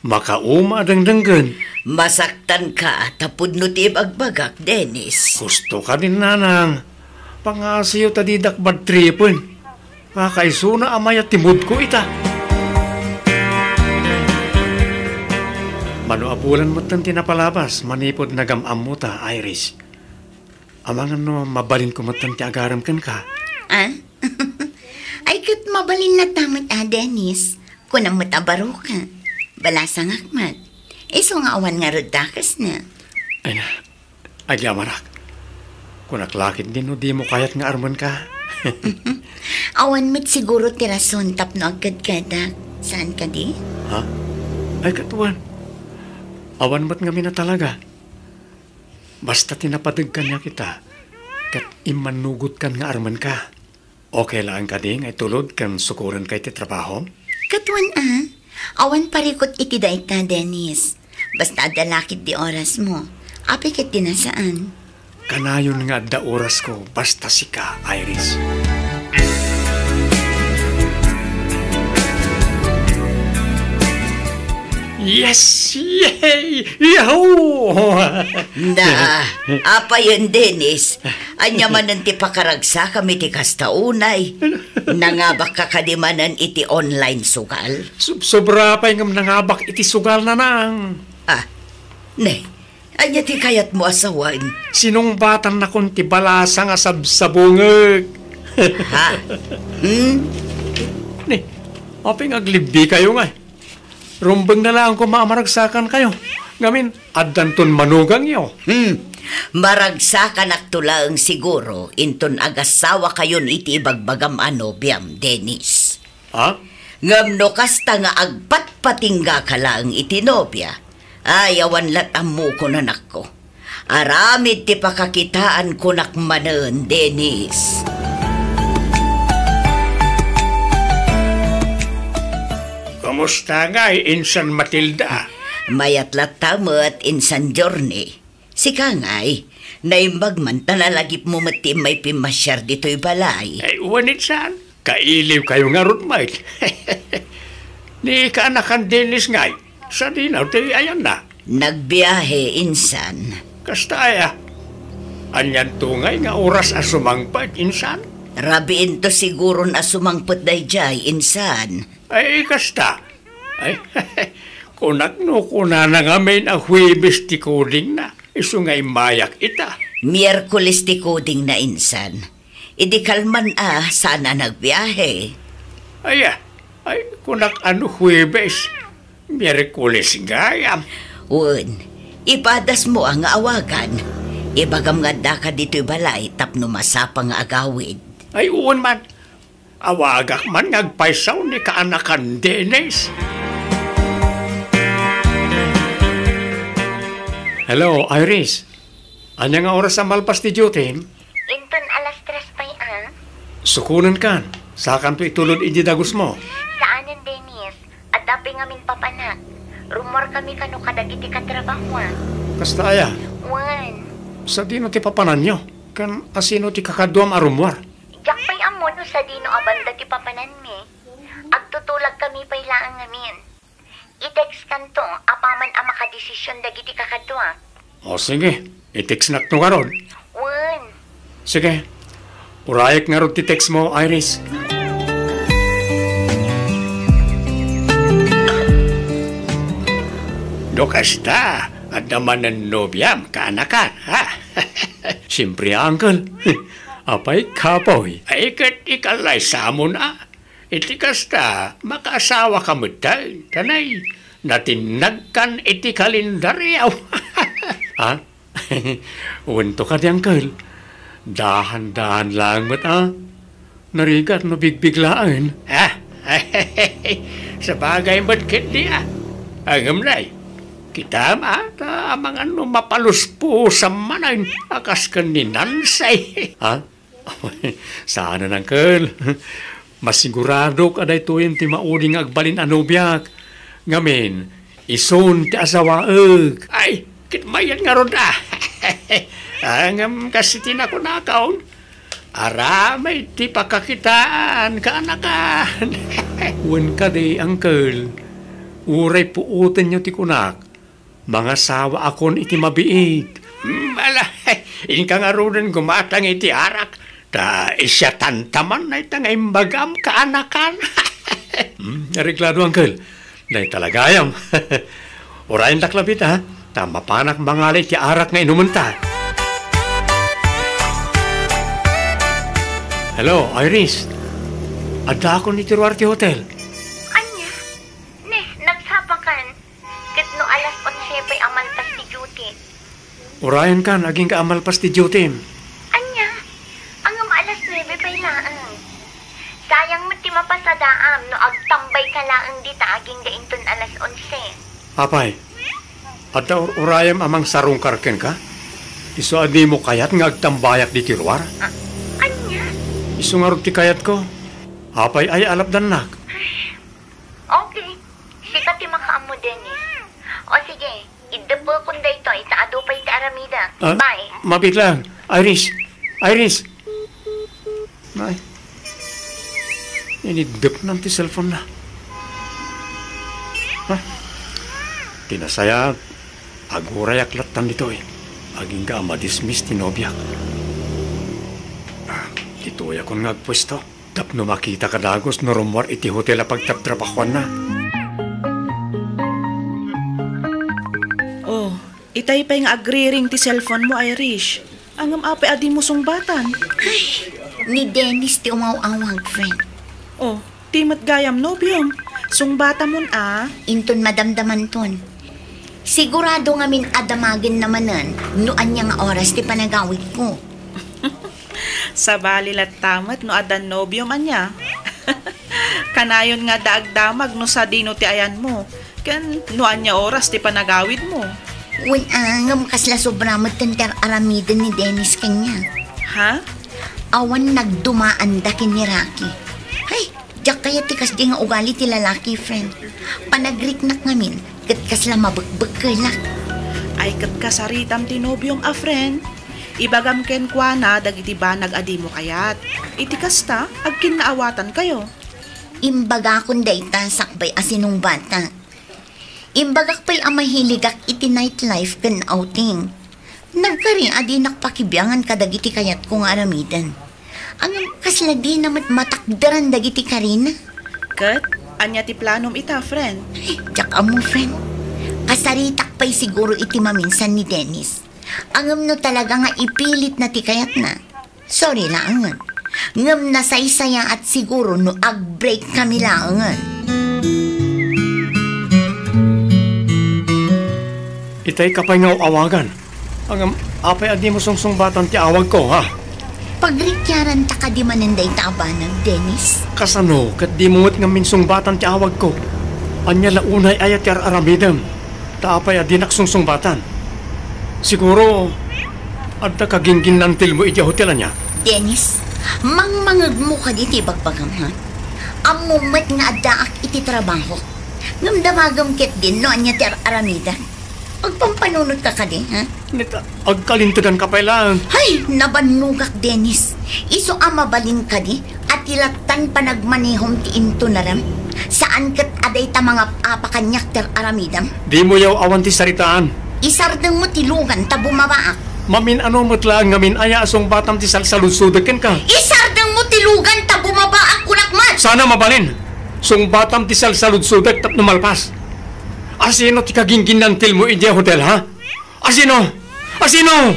Makauma a dengdenggen. Masaktanka ta pudno ti ibagbagak, Dennis. Husto kadin, nanang. Pangasiyo ta didak badtripen. Kakaisuna a mayat ti moodko ita. Mano a bulan metten ti napalabas manipud nagam-ammo ta, Iris. Amangan no mabalinko metten ti agarem kenka. Ah? Ay, ket mabalin latta met a, Dennis. Kunam met a baroka. Balasangak met. Isu nga awan ngarud dakesna. Ay na, agyamanak. Kunak la ketdin no dimo kayat nga armenka. Awan met siguro ti rason tapno agkedkedak. Saan kadi? Ha? Ay, ket wen. Awan met ngamin a talaga. Basta ti napadeg kaniak ita, ket immannugotkan nga armenka. Okay laeng kadi nga itulod ken sukorenka iti trabahom? Ket wen a, awan parikut iti dayta, Dennis. Basta adda la ket ti orasmo. Apay ket ti nasaan? Kanayon nga adda orasko basta sika, Iris. Yes! Yay! Yahoo! Na, apayen, Dennis? Ania manen ti pakaragsakam iti kasta unay? Nangabakka kadi manen iti online sugal? Sub-, sobra pay ngem nangabak iti sugal, nanang. Ah, ne, ania ti kayatmo a sawen? Sinungbatannakon ti balasa nga sabsabungek. Ha? Hmm? Ne, apay nga aglibbikayo ngay? Rumbeng na laeng koma a maragsakankayo. Ngamin, addanton manugangyo. Hmm. Maragsakanakto laeng siguro inton agasawakayon iti ibagbagam a nobiam, Dennis. Ha? Ngem no kasta nga agpatpatinggaka laeng iti nobia, ay, awan lat' ammokon, anakko. Aramid ti pakakitaan kunak manen, Dennis. Kumusta ngay, Insan Matilda? Mayat latta met, Insan Journey. Sika ngay, naimbag man ta nalagipmo met ti immay pimmasiar ditoy balay. Ay, wen, Insan. Kailiwkayo ngarud met. Ni kaanakan Dennis ngay, sadino ti ayanna? Nagbiahe, Insan. Kasta aya? Anianto ngay nga oras a sumangpet, Insan? Rabiinto siguron a sumangpet daydiay, Insan. Ay, kasta. Ay, kunak no kunana ngamin a Huwebes ti codingna, isu nga immayak ita. Miyerkules ti codingna, Insan. Idi kalman a, saan a nagbiahe. Aya, ay, kunak a no Huwebes, Miyerkules gayam. Wen, ipadasmo a nga awagan. Ibagam nga addaka ditoy balay tapno masapa nga agawid. Ay, wen man. Awagak man nga agpayso ni kaanakan Dennis. Hello, Iris. Ania nga oras a malpas ti duty? Inton alas tres pay a. Sukonenkan, sakanto itulod iti dagusmo. Saanen, Dennis. Adda pay ngamin papanak. Rummuarkami kano kadagiti katrabahoak. Kasta aya? Wen. Sadino ti papananyo? Ken asino ti kakaduam a rummuar? Diak pay ammo no sadino a banda ti papananmi. Agtutulagkami pay laeng ngamin. I-textkanto apaman a makadesisyon dagiti kakaduak. O, sige. I-textnakto ngarud. Wen. Sige. Urayek ngarud ti textmo, Iris. No kasta, adda manen nobiam, kaanakan, ha? Siempre, uncle. Apay, kapoy. Ay, ket ikalaysamon, a. Iti kasta, makaasawaka metten, ta nay, natinnagkan iti kalendaryo. Ha? Wen to kadi, uncle. Dahan-dahan laeng met, a. Narigat no bigbiglaen. Ah, sabagay met ketdi, a. Ngem nay, kitam, a, ta amangan no mapaluspusam manen a kas ken ni Nancy. Ha? Saanen, uncle. Masiguradok a daytoyen ti maudi nga agbalin a nobiak. Ngamin, isun ti asawaek. Ay, ket mayat ngarud, a. Ah, ngem kas iti nakunakon, aramid ti pakakitaan, kaanakan. Wen kadi, uncle, uray puotenyo ti kunak, mangasawaakon iti mabiit. Hmm, ala, inka ngaruden gumatang iti arak, ta isiatanta man dayta nga imbagam, kaanakan. Hmm, areglado, uncle. Dayta la gayam. Urayendak labi ta, ta mapanak mangala iti arak nga inumenta. Hello, Iris. Addakon iti ruar ti hotel. Ania? Ne, nagsapakan. Ket no alas onse pay a malpas ti duty? Urayenkan, agingga a malpas ti duty. Ania? Ngem alas nuebe pay laeng. Sayang met ti mapasadaam no agtambayka laeng dita agingga inton alas onse. Apay? Adda ur-urayem a mangsarungkar kenka? Isu a dimo kayat nga agtambayak ditoy luar? A-, ania? Isu ngarud ti kayatko. Apay aya a lapdannak? Okay. Sika ti makaammo, Dennis. O sige, iddepekon daytoy ta adu pay ti aramidek. Ah, bye. Mabiit lang. Iris. Iris. Nay. Iniddepnan ti cellphone na. Ha? Ti nasayaat, agurayak lattan ditoy. Agingga a madismiss ti nobiak. Ah, ditoyakon nga agpuesto. Tapno makitaka dagus no rummuar iti hotel a pagtrabtrabahoanna. Oh, itay pay nga agriring ti cellphone mo, Irish. Ngem apay a dimo sungbatan? Ay, ni Dennis ti umaw-awag, friend. Oh, ti met gayam nobiom. Sungbatamon a. Inton madamdamanton. Sigurado ngamin a damagenna manen no ania nga oras ti panagawidko. Sabali latta met no addan nobiom ania. Kanayon nga adda agdamag no sadino ti ayanmo, ken no ania oras ti panagawidmo. Wen a, ngem kasla sobra met ti ar-aramiden ni Dennis kaniak. Ha? Awan nagdumaanda ken ni Rocky. Hay, diak kayat ti kasdi nga ugali ti lalaki, friend. Panagriknak ngamin, ket kasla mabekbekkelak. Ay, ket kasaritam ti nobiom a friend. Ibagam kenkuana dagiti banag a dimo kayat. Iti kasta, agkinnaawatankayo. Imbagakon dayta sakbay a sinungbatak. Imbagak pay a mahiligak iti nightlife ken outing. Nagkari a dinak pakibiangan kadagiti kayatko nga aramiden. Ngem kasla dina met matakderan dagiti karina. Ket, ania ti planom ita, friend? Ay, diak ammo, friend. Kasaritak pay siguro iti maminsan ni Dennis. Ngem no talaga nga ipilitna ti kayatna, sorry laengen. Ngem nasaysayaat siguro no agbreakkami laengen. Itay ka pay nga aw-awagan. Ngem apay a dimo sungsungbatan ti awagko, ha? Pagrikiaranta kadi manen dayta a banag, Dennis? Kasano ket dimo met ngamin sungbatan ti awagko? Ania la unay aya ti ar-aramidem? Ta apay a dinak sungsungbatan? Siguro, adda kagingginnantilmo idiay hotel, ania? Dennis, mangmangegmo kadi ti ibagbagam, ha? Ammom met nga addaak iti trabaho. Ngem damagem ketdin no ania ti ar-aramidek. Agpampanunotka kadi, ha? Neta, agkalinteganka pay laeng. Hay, nabannogak, Dennis. Isu a mabalin kadi a ti lattan panagmanehom ti intunarem? Saan ket a dayta mangap-apa kaniak ti ar-aramidem? Dimo yaw-awan ti saritaan. Isardengmo ti lugan ta bumabaak. Mamin-ano met laeng ngamin aya a sungbatam ti salsaludsodek kenka? Isardengmo ti lugan ta bumabaak, kunak met! Saan a mabalin. Sungbatam ti salsaludsodek tapno malpas. Asino ti kagingginnantilmo idiay hotel, ha? Asino? Asino?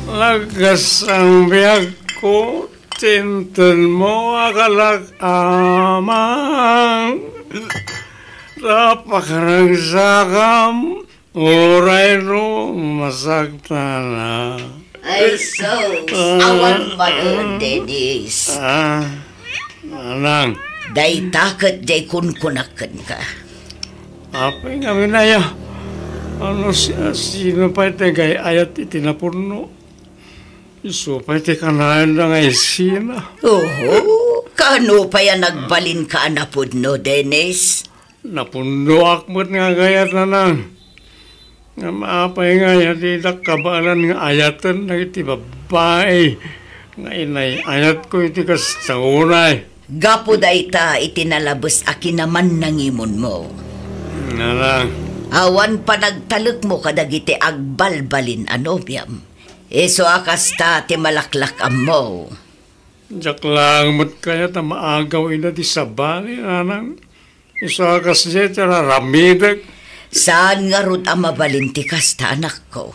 Lagasang biagko, tintenmo a kalak amang. Napakaragsakam. Uray no masaktan a. Ay, sus! Ah, awan manen, ah, Dennis. Ah, Nanang. Dayta ket diay kunkunak kenka. Apay ngamin aya? Ano, si-, sino pay ti agay-ayat iti napunno? Isu pay ti kanayonda nga isina. Oho, kaano pay a nagbalinka a napunno, Dennis? Napunnoak met nga agayat, Nanang. Ngem apay ngay a didak kabaelan nga ayaten dagiti babbai nga inay-ayatko iti kasta unay? Gapu dayta iti nalabes a kinamannangimonmo. Nanang. Awan panagtalekmo kadagiti agbalbalin a nobiam. Isu a kasta ti malaklak-ammo. Diak laeng met kayat a maagaw ida ti sabali, Nanang. Isu a kasdiay ti ar-aramidek. Saan ngarud a mabalin ti kasta, anakko.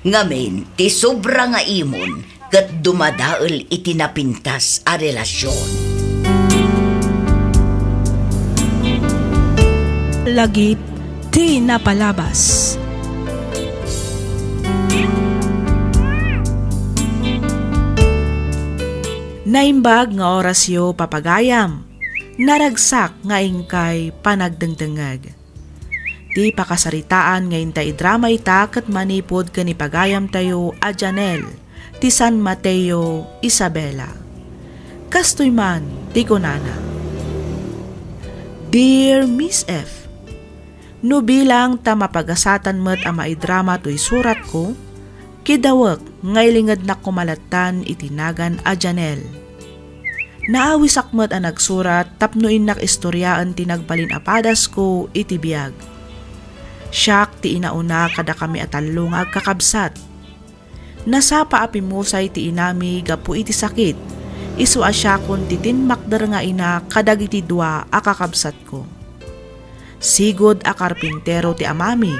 Ngamin, ti sobra nga imon ket dumadael iti napintas a relasion. Lagip ti napalabas. Naimbag nga orasyo, papagayam. Naragsak nga inkay panagdengdengngeg. Ti pakasaritaan nga intay idrama ita ket manipud ken ni pagayamtayo a Janelle ti San Mateo, Isabela. Kastoy man ti kunana, Dear Miss F, no bilang ta mapagasatan met a maidrama toy suratko, kidawek nga ilingednak koma lattan iti nagan a Janelle. Naawisak met a nagsurat tapno innak istoriaen ti nagbalin a padasko iti biag. Siak ti inauna kadakami a tallo nga agkakabsat. Nasapa a pimusay ti inami gapu iti sakit, isu a siakon ti timmakder nga ina kadagiti dua a kakabsatko. Sigud a karpintero ti amami.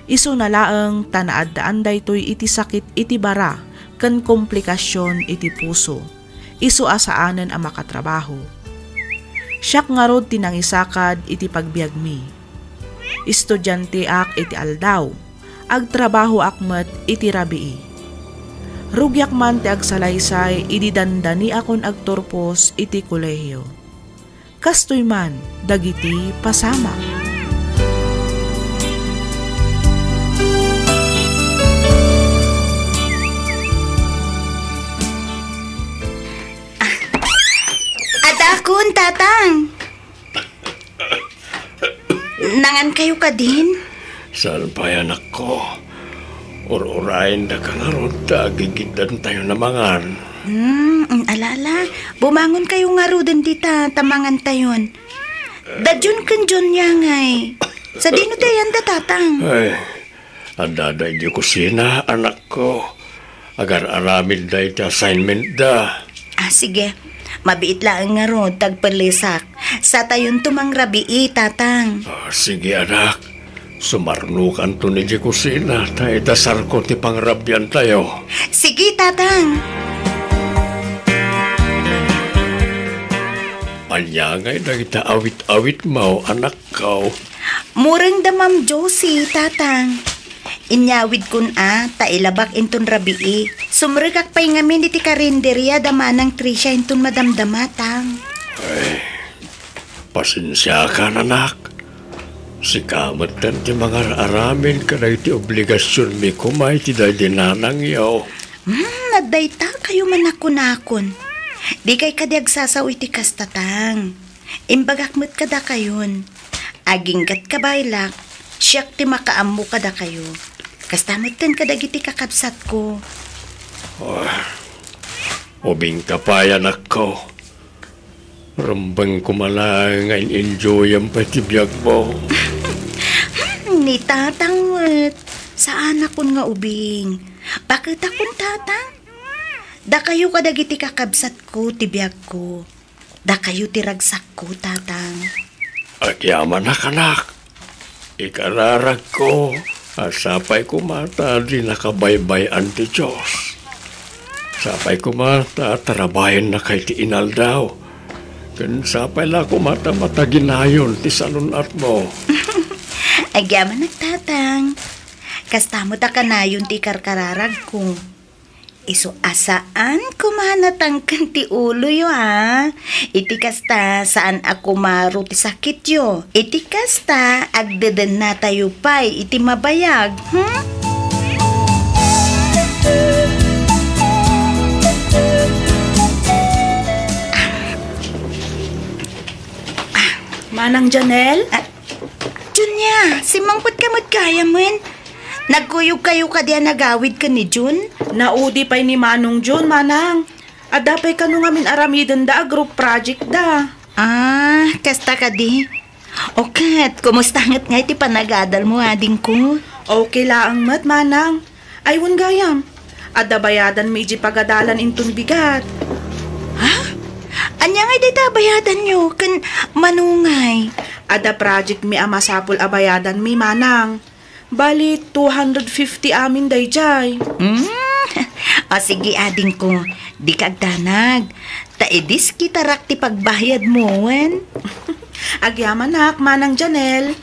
Isuna laeng ta naaddaan daytoy iti sakit iti bara ken komplikasion iti puso, isu a saanen a makatrabaho. Siak ngarud ti nangisakad iti pagbiagmi. Estudianteak iti aldaw, agtrabahoak met iti rabii. Rugiak man ti agsalaysay idi dandaniakon agturpos iti kolehio. Kastoy man dagiti pasamak. Adakon, Tatang. Nangan kayo kadin? Saan pay, anakko? Ur-urayen daka ngarud ta agigiddan tayo na mangan. Hmm, mm, ala, ala. Bumangon kayo ngaruden dita, ta mangan tayon. Da Jun ken Junia ngay. Sadino ti ayanda, Tatang? Ay, adda da idiay kusina, anakko. Agar-aramid da iti assignment da. Ah, sige. Mabiit laeng ngarud, tagpelesak. Satayon tumang rabii, Tatang. Ah, sige, anak. Sumarnokanto ni di kusina, ta idasarko ti pangrabian tayo. Sige, Tatang. Ania ngay dagita awit-awit mo, anakko? Mureng da Ma'am Josie, Tatang. Inyawidkon a, ta ilabak inton rabii. Sumrekak pay ngamin iti karinderia da Manang Tricia inton madamdama, Tang. Ay, pasensiakan, anak. Sika metten ti mangar-aramid kadagiti obligasionmi koma iti daydi nanangyo. Hmm, adda dayta kayo man a kunakon. Dikay kadi agsasao iti kasta, Tang. Imbagak met kadakayon, aginggat kabaylak, siak ti makaammo kadakayo. Kasta metten kadagiti kakabsatko. Ah, ubingka pay, anakko. Rumbeng koma laeng nga in-enjoyam pay ti biagmo. Hmm, ni Tatang met. Saanakon nga ubing. Paketakon, Tatang. Dakayo kadagiti kakabsatko ti biagko. Dakayo ti ragsakko, Tatang. Agyamanak, anak. Ikararagko a sapay koma ta dinaka baybay-an ti Dios. Sapay koma ta tarabahennaka iti inaldaw. Ken sapay la koma ta mataginayon ti sanun-atmo. Agyamanak, Tatang. Kasta met a kanayon ti ikarkararagko. Isu a saan koma natangken ti uloyo, a. Iti kasta, saan a kumaro ti sakityo. Iti kasta, agdedennatayo pay iti mabayag, hmm? Manang Janelle? Ah, Junia, simmangpetka met gayamen. Nagkuyog kayo kadi a nagawid ken ni Jun? Naudi pay ni Manong Jun, Manang. Adda pay kano ngamin aramidenda a group project da. Ah, kasta kadi. O ket, kumusta nget ngay ti panagadalmo, adingko? Okay laeng met, Manang. Ay, wen gayam, adda bayadanmi idiay pagadalan inton bigat. Ha? Ania ngay dayta a bayadanyo ken mano ngay? Adda projectmi a masapul a bayadanmi, Manang. Bali, two hundred fifty amin daydiay. Hmm? O sige, adingko, dika agdanag. Ta idiskitarak ti pagbayadmo, wen? Agyamanak, Manang Janelle.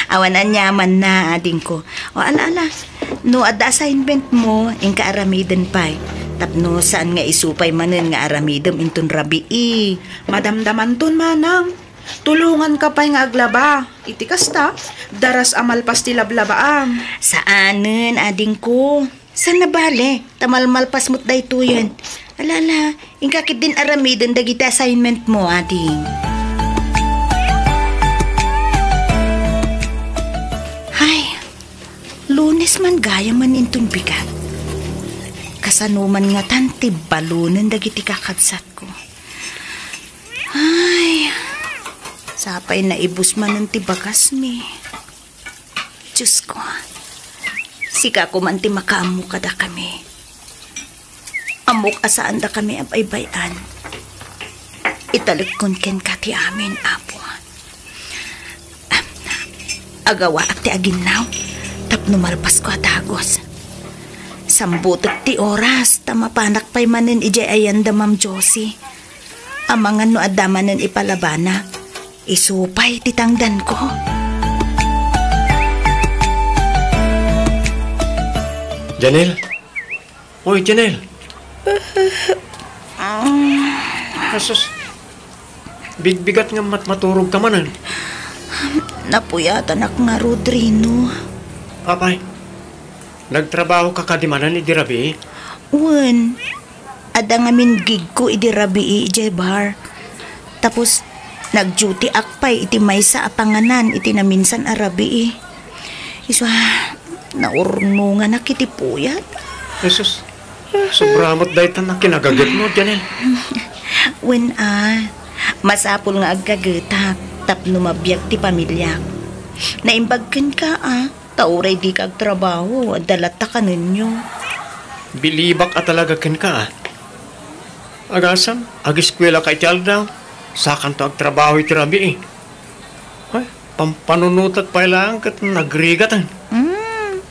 Awan aniamanna, adingko. O, ala, ala. No adda assignmentmo, inka aramiden pay. Tapno saan nga isu pay manen nga aramidem inton rabii. Madamdamanton, manang. Tulonganka pay nga aglaba. Iti kasta, daras a malpas ti lablabaam. Saanen, adingko. Saan a bale, ta malmalpas met daytoyen. Ala, ala, inka ketdin aramiden dagiti assignment mo, ading. Hay, Lunes man gayamen inton bigat. Kasano man ngatan ti balonen dagiti kakabsatko? Ay, sapay naibus manen ti bagasmi. Diosko, sika koma ti makaammo kadakami. Ammok a saandakami a baybay-an. Italekkon kenka ti amin, Apo. Agawaak ti aginnaw tapno malpasko a dagus. Sambutek ti oras ta mapanak pay manen idiay ayan da Ma'am Josie. Amangan no adda manen ipalabana, isu pay ti tangdanko. Janelle? Oy, Janelle! Asus, bigbigat nga mat-, maturog ka manen. Napuyatanak ngarud, Rino. Apay, nagtrabaho ka kadi manen idi rabii? Wen, adda ngamin gigko idi rabii idiay bar. Tapos, nag-duty-ak pay iti maysa a panganan iti naminsan a rabii. Isu a, naurnonganak iti puyat. Jesus, sobra met dayta nga kinagagetmo, Janelle. Wen a, masapul nga aggagetak tapno mabiag ti pamiliak. Naimbag kenka a, ta uray dika agtrabaho, adda latta kanenyo. Bilibak a talaga kenka a. Agasem, ageskuela ka iti aldaw, sakanto agtrabaho iti rabii. Ay, pampanunotek pay laeng ket nagrigaten. Mm.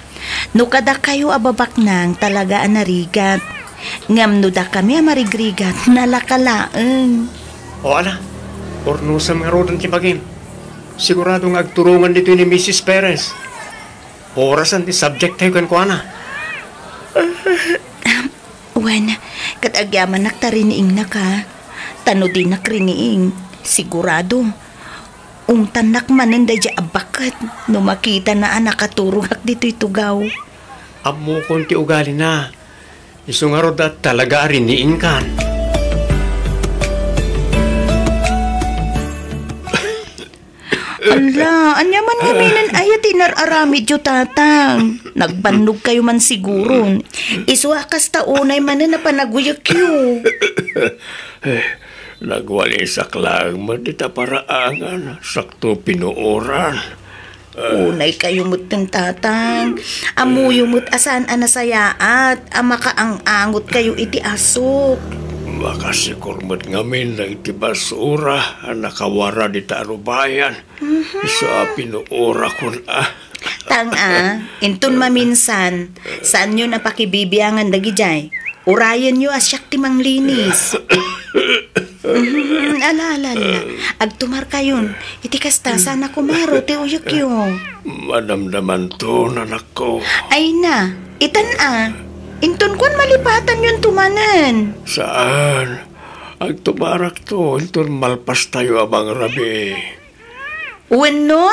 No kadakayo a babaknang, talaga a narigat. Ngem no dakami a marigrigat, nalaka laeng. O ala, urnosem ngaruden ti bagim. Sigurado nga agturongan ditoy ni Missus Perez. Orasen ti subject tayo kenkuana. Wen, ket agyamanak ta riniingnak a. Ta no dinak riniing, sigurado, ungtannak manen daydiay a baket no makitana a nakaturogak ditoy tugaw. Ammokon ti ugalina. Isu ngarud a talaga a riniingkan. Ala, ania man ngaminen aya ti inar-aramidyo, Tatang? Nagbannogkayo man siguron. Isu a kasta unay manen a panaguyekyo. Eh, nagwalisak laeng met dita paraangan, sakto pinuoran. Unaykayo metten, Tatang. Ammoyo met a saan a nasayaat a makaang-angotkayo iti asuk. Makasikor met ngamin dagiti basura a nakawara dita arubayan. Mhm. Isu a pinuorakon a. Tang a, inton maminsan, saanyon a pakibibiangan dagidiay. Urayenyo a siak ti manglinis. Mhm, ala, ala, ala. Agtumarkayon. Iti kasta, saan a kumaro ti uyekyo. Madamdamanton, anakko. Ay na, itan a. Inton kuan, malipatanyonto manen. Saan? Agtumarakto, inton malpastayo a mangrabii. Wenno,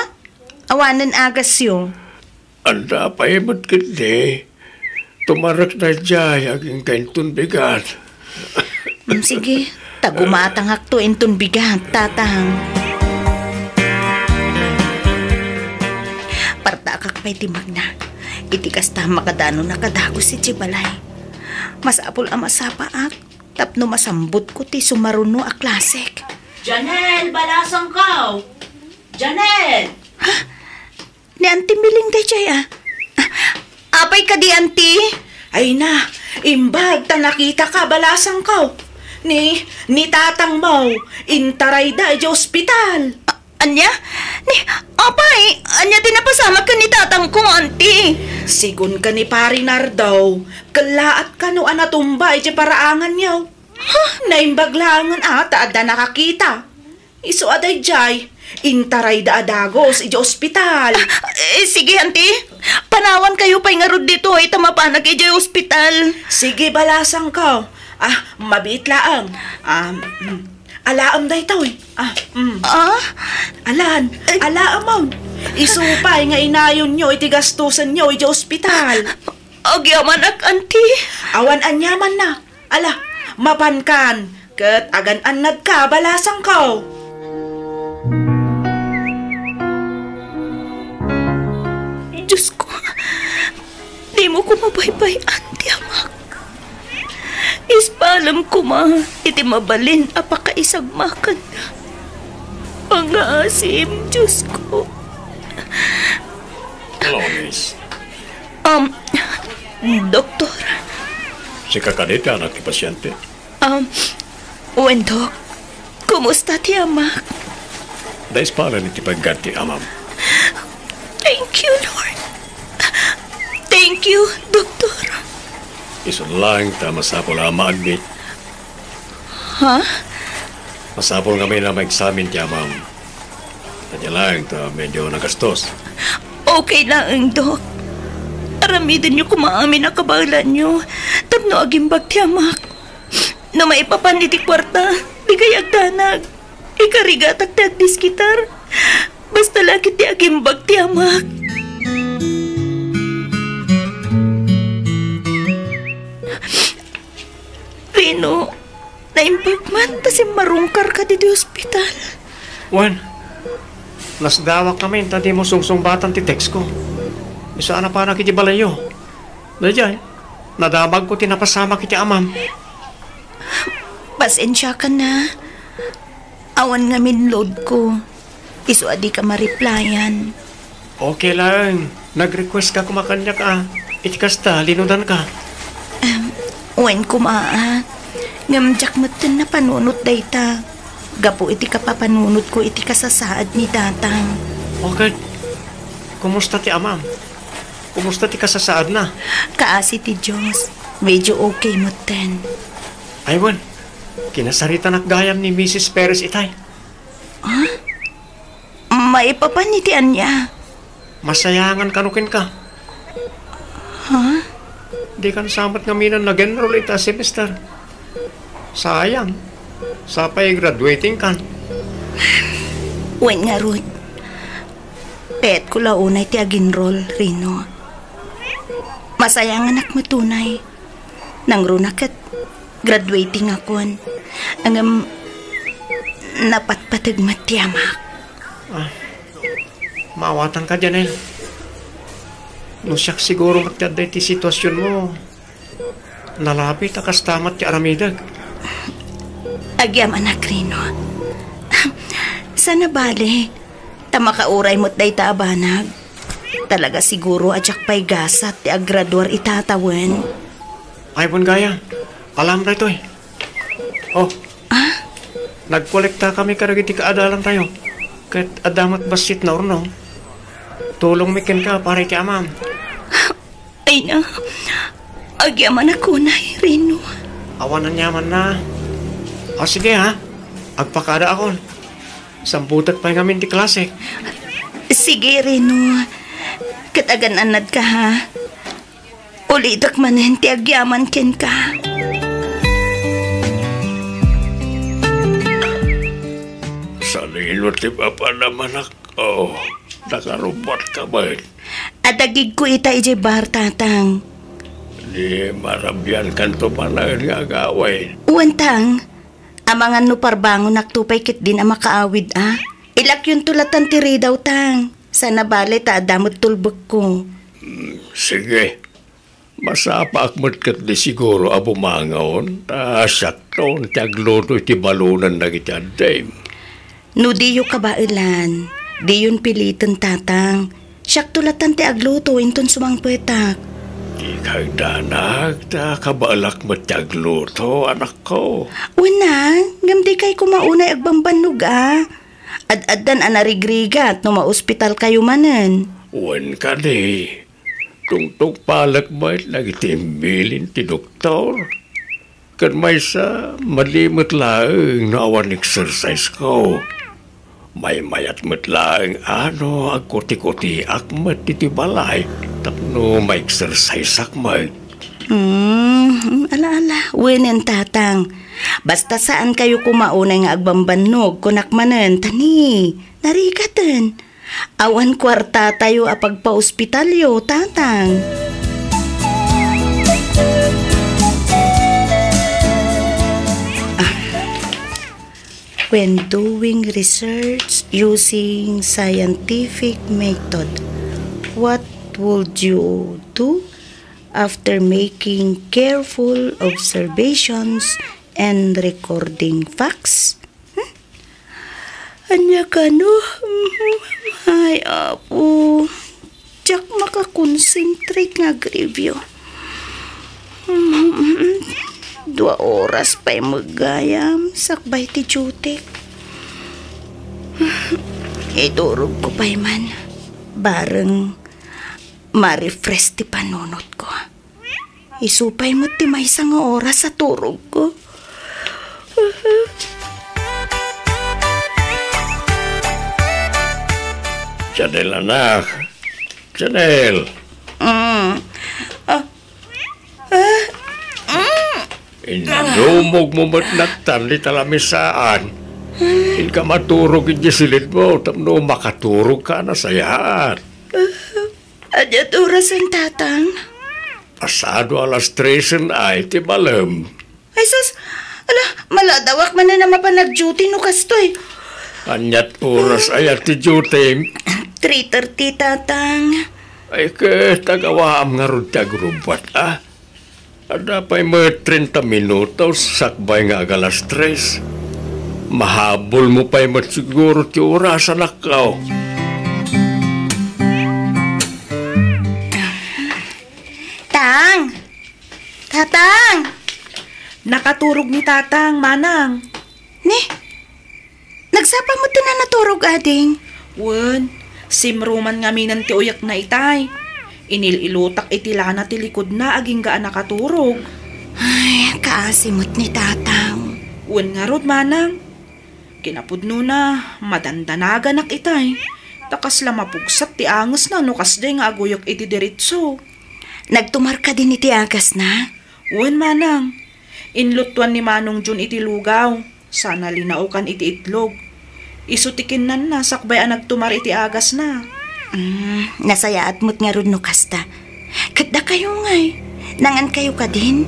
awanen agasyo. Adda pay met ketdi. Tumarek daydiay agingga inton bigat. Mm, sige, ta gumatangakto inton bigat, Tatang. Partakak pay ti magna. Iti kasta, makadanonak a dagus iti balay. Masapul a masapaak tapno masambutko ti sumaruno a klasek. Janelle, balasangko! Janelle! Ha? Ni Auntie Miling daydiay a. Ah, apay kadi, Auntie? Ay na, imbag ta nakitaka, balasangko. Ni, ni tatangmo, intarayda idiay ospital. A-, ania? Ni, apay, ania ti napasamak ken ni tatangko, Auntie? Sigun ken ni Pari Nardo, kellaat kano a natumba idiay paraanganyo. Huh? Naimbag laengen a ta adda nakakita. Isu a daydiay, intarayda a dagus idiay ospital. Ah, eh, sige, Auntie. Panawankayo pay ngarud ditoy ta mapanak idiay ospital. Sige, balasangko. Ah, mabiit laeng. Ah, mm. Alaem daytoy. Ah, mm. Ah? Alan, alaemon. Isu pay nga inayonyo iti gastusenyo idiay ospital. Agyamanak, Auntie. Awan aniamanna. Ala, mapankan, ket agan-annadka, balasangko. Diosko, dimo koma baybay-an ti amak. Ispalem koma iti mabalin a pakaisagmakanna. Pangngaasim, Diosko. Hello, miss. Um, Doktor. Sika kadi ti anak ti pasiente? Um, wen, Dok. Kumusta ti amak? Naispalen iti pagganti, amam. Thank you, Lord. Thank you, Doktor. Isu laeng ta masapul a ma-admit. Ha? Masapul ngamin a ma-examine ti amam. Ania laeng ta medyo nagastos. Okay laeng, Dok. Aramidenyo koma amin a kabaelanyo tapno agimbag ti amak. No maipapan iti kuarta, dikay agdanag. Ikarigatak ti agdiskitar. Basta la ket ti agimbag ti amak. Rino, naimbag man ta simmarungkarka ditoy ospital. Wen, nasdawak ngamin ta dimo sungsungbatan ti textko. Isu a napanak iti balayyo. Daydiay, nadamagko ti napasamak iti amam. Pasensiakan a. Awan ngamin loadko. Isu a dika ma-replyan. Okay laeng. Nag-requestka koma kaniak a iti kasta, linudanka. Em, wen koma a. Ngem diak metten napanunot dayta. Gapu iti kapapanunotko iti kasasaad ni Tatang. Okay. Kumusta ti amam? Kumusta ti kasasaadna? Kaasi ti Dios. Medyo okay metten. Ay, wen. Kinasaritanak gayam ni Misis Perez itay. Ha? Maipapan iti ania? Masayangan kano kenka. Ha? Dikan sa met ngamin a nag-enroll ita a semester. Sayang. Sapay graduating kan. Wen ngarud. Kayatko la unay ti ag-enroll, Rino. Masayanganak met unay. Nangruna ket graduatingakon. Ngem napatpateg met ti amak. Ah, maawatanka, Janel. No siak siguro met ti adda iti situasionmo, nalabit a kasta met ti aramidek. Agyamanak, Rino. Saan a bale, ta makauray met dayta a banag. Talaga siguro a diak pay gasat ti aggraduar ita tawen. Ay, wen gayam. Alam daytoy. Oh. Ah? Nagkolektakami kadagiti kaadalantayo. Ket adda met bassit naurnong. Tulongmi kenka para iti amam. Ay na, agyamanak unay, Rino. Awan aniamanna. O, sige, ha? Agpakadaakon. Sambutek pay ngamin ti klasek. Sige, Rino. Ket agan-annadka, ha? Ulitek manen ti agyaman kenka. Salino ti papanamanak. Oh, nakarubot ka met. Adagigko ita idiay bar, Tatang. Di marabiankanto panaen nga agawid. Wen, Tang. Amangan no parbangonakto pay ketdin a makaawid a. Ilakyonto latan ti ridaw, Tang. Saan a bale ta adda met tulbekko. Hmm, sige. Masapaak met ketdi siguro a bumangon, ta siakton ti agluto iti balunen dagiti addim. No diyo kabaelan, diyon piliten, Tatang. Siakto latan ti agluto inton sumangpetak. Dika agdanag, ta kabaelak met ti agluto, anakko. Wen a, ngem dikay koma unay agbambannog a. Ad-addan a narigrigat no maospitalkayo manen. Wen kadi, tungtungpalek met dagiti imbilin ti doktor. Ken maysa, madi met laeng no awan exercise-ko. Maymayat met laeng a no agkutikutiak met iti balay. tapno ma-exercise-ak met. Hmm, ala, ala. Wenen, Tatang. Basta saan kayo koma unay nga agbambannog, kunak manen, ta ni, narigaten. Awan kuartatayo a pagpaospitalyo, Tatang. Ah. When doing research using scientific method, what would you do after making careful observations and recording facts? Hmm? Ania kano? Ay, Apo. Diak makakonsentrate nga agreview. Dua oras pay met gayam sakbay ti duty. Iturogko pay man. Bareng ma-refresh ti panunotko. Isu pay met ti maysa nga oras a turogko. Janelle, anak. Janelle. Mm. Ah. Ah. Mm. Inlumogmo met nattan dita lamisaan. Inka maturog idiay silidmo tapno makaturogka a nasayaat. Ania ti orasen, Tatang? Pasado alas tresen ay ti malem. Ay, sus! Ala, maladawak manen a mapan nag-duty no kastoy. Aniat oras aya ti duty? Three thirty, Tatang. Ay, ket agawaam ngarud ti agrubbuat, a? Adda pay met trenta minutos sakbay nga agalas tres. Mahabolmo pay met siguro ti oras, anakko. Tang! Tatang! Nakaturog ni Tatang, Manang. Ni? Nagsapa met ti nanaturog, ading? Wen, simruman ngaminen ti uyekna itay. Inil-ilutak iti lana ti likodna agingga a nakaturog. Ay, kaasi met ni Tatang. Wen ngarud, Manang. Kinapudnona, madandanaganak itay. Ta kasla mapugsat ti angesna no kasdiay nga aguyok iti diretso. Nagtumar kadin iti agasna? Wen, Manang. Inluttuan ni Manong John iti lugaw. Sana linaokan iti itlog. Isu ti kinnanna sakbay a nagtumar iti agasna. Mm, nasayaat met ngarud no kasta. Ket dakayo ngay, nangankayo kadin?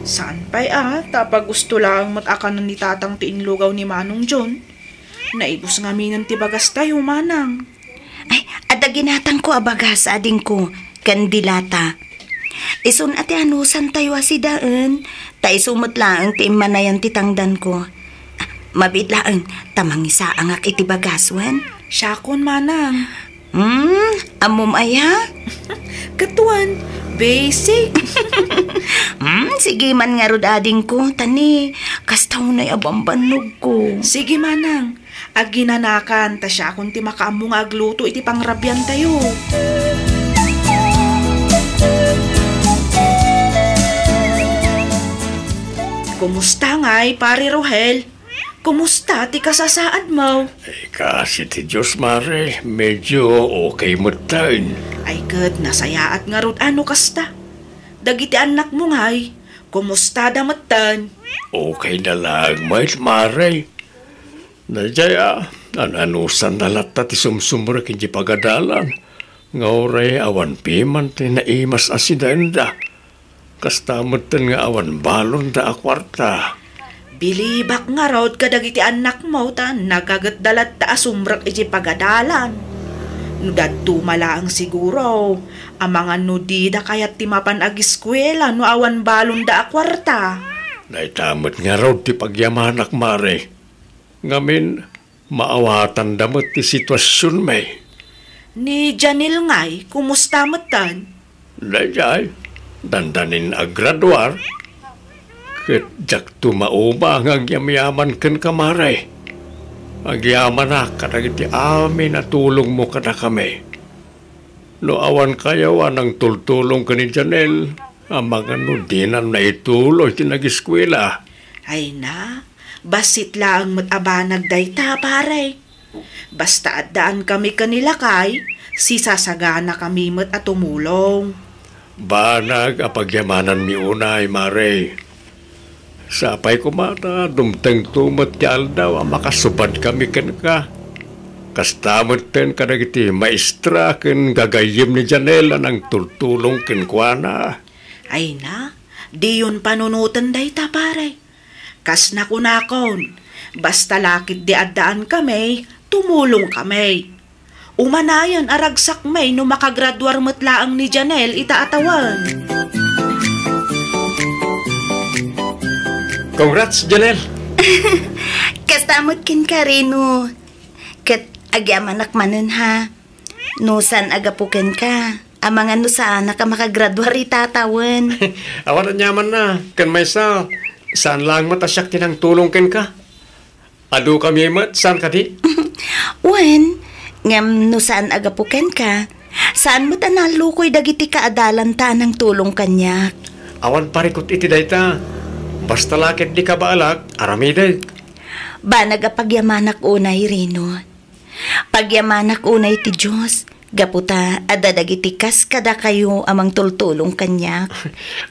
Saan pay a, ta pagusto laeng met a kanen ni Tatang ti inlugaw ni Manong John. Naibus ngaminen ti bagastayo, Manang. Ay, adda ginatangko a bagas, adingko, ken dilata. Isun a ti anusantayo a sidaen, ta isu met laeng ti immanayan ti tangdanko. Ah, mabiit laeng, ta mangisaangak iti bagas, wen? Siakon, Manang. Hmm, ammom aya? Ket wen, basic. Hmm, sige man ngarud, adingko, ta ni, kasta unay a bambannogko. Sige, Manang. Aginanakan, ta siakon ti makaammo nga agluto iti pangrabiantayo. Kumusta ngay, Pare Rohel? Kumusta ti kasasaadmo? Ay, kaasi ti Dios, Mare. Medyo okay metten. Ay, ket nasayaat ngarud a no kasta. Dagiti annakmo ngay, kumusta da metten? Okay da laeng met, Mare. Daydiay a, an-anusanna latta ti sumsumrek idiay pagadalan, nga uray awan piman ti naimas a sidaenda. Kasta metten nga awan balonda a kuarta. Bilibak ngarud kadagiti annakmo ta nagagetda latta a sumrek idiay pagadalan. No daduma laeng siguro, amangan no dida kayat ti mapan agiskuela no awan balonda a kuarta. Dayta met ngarud ti pagyamanak, Mare. Ngamin, maawatanda met ti situasionmi. Ni Janelle ngay, kumusta metten? Daydiay, dandanin agraduar. Ket diakto mauba nga agyamyaman kenka, Mare. Agyamanak kadagiti amin a tulongmo kadakami. No awan kayo a nangtultulong ken ni Janelle, amangan no dinan naituloy ti nagiskuela. Ay na, bassit laeng met a banag dayta, pare. Basta addaan kami ken ni lakay, sisasaganakami met a tumulong. Banag a pagyamananmi unay, Mare. Sapay koma ta dumtengto met ti aldaw a makasubad kami kenka. Kasta metten kadagiti maestra ken gagayyem ni Janelle a nangtultulong kenkuana. Ay na, diyon panunoten dayta, pare. Kas nakunakon, basta la ketdi addaan kami, tumulong kami. Umanayon a ragsakmi no makagraduar met laeng ni Janelle ita a tawen. Congrats, Janelle! Kasta met kenka, Reno. Ket agyamanak manen, ha. No saan a gapu kenka, amangan no saanak a makagraduar ita a tawen. Awan aniamanna, ken maysa, saan laeng met a siak ti nangtulong kenka. Adu kami met, saan kadi? Wen, ngem no saan a gapu kenka, saan met a nallukoy dagiti kaadalanta a nangtulong kaniak. Awan parikut iti dayta. Basta la ketdi kabaalak, aramidek. Banag a pagyamanak unay, Reno. Pagyamanak unay ti Dios, gapu ta adda dagiti kas kadakayo a mangtultulong kaniak.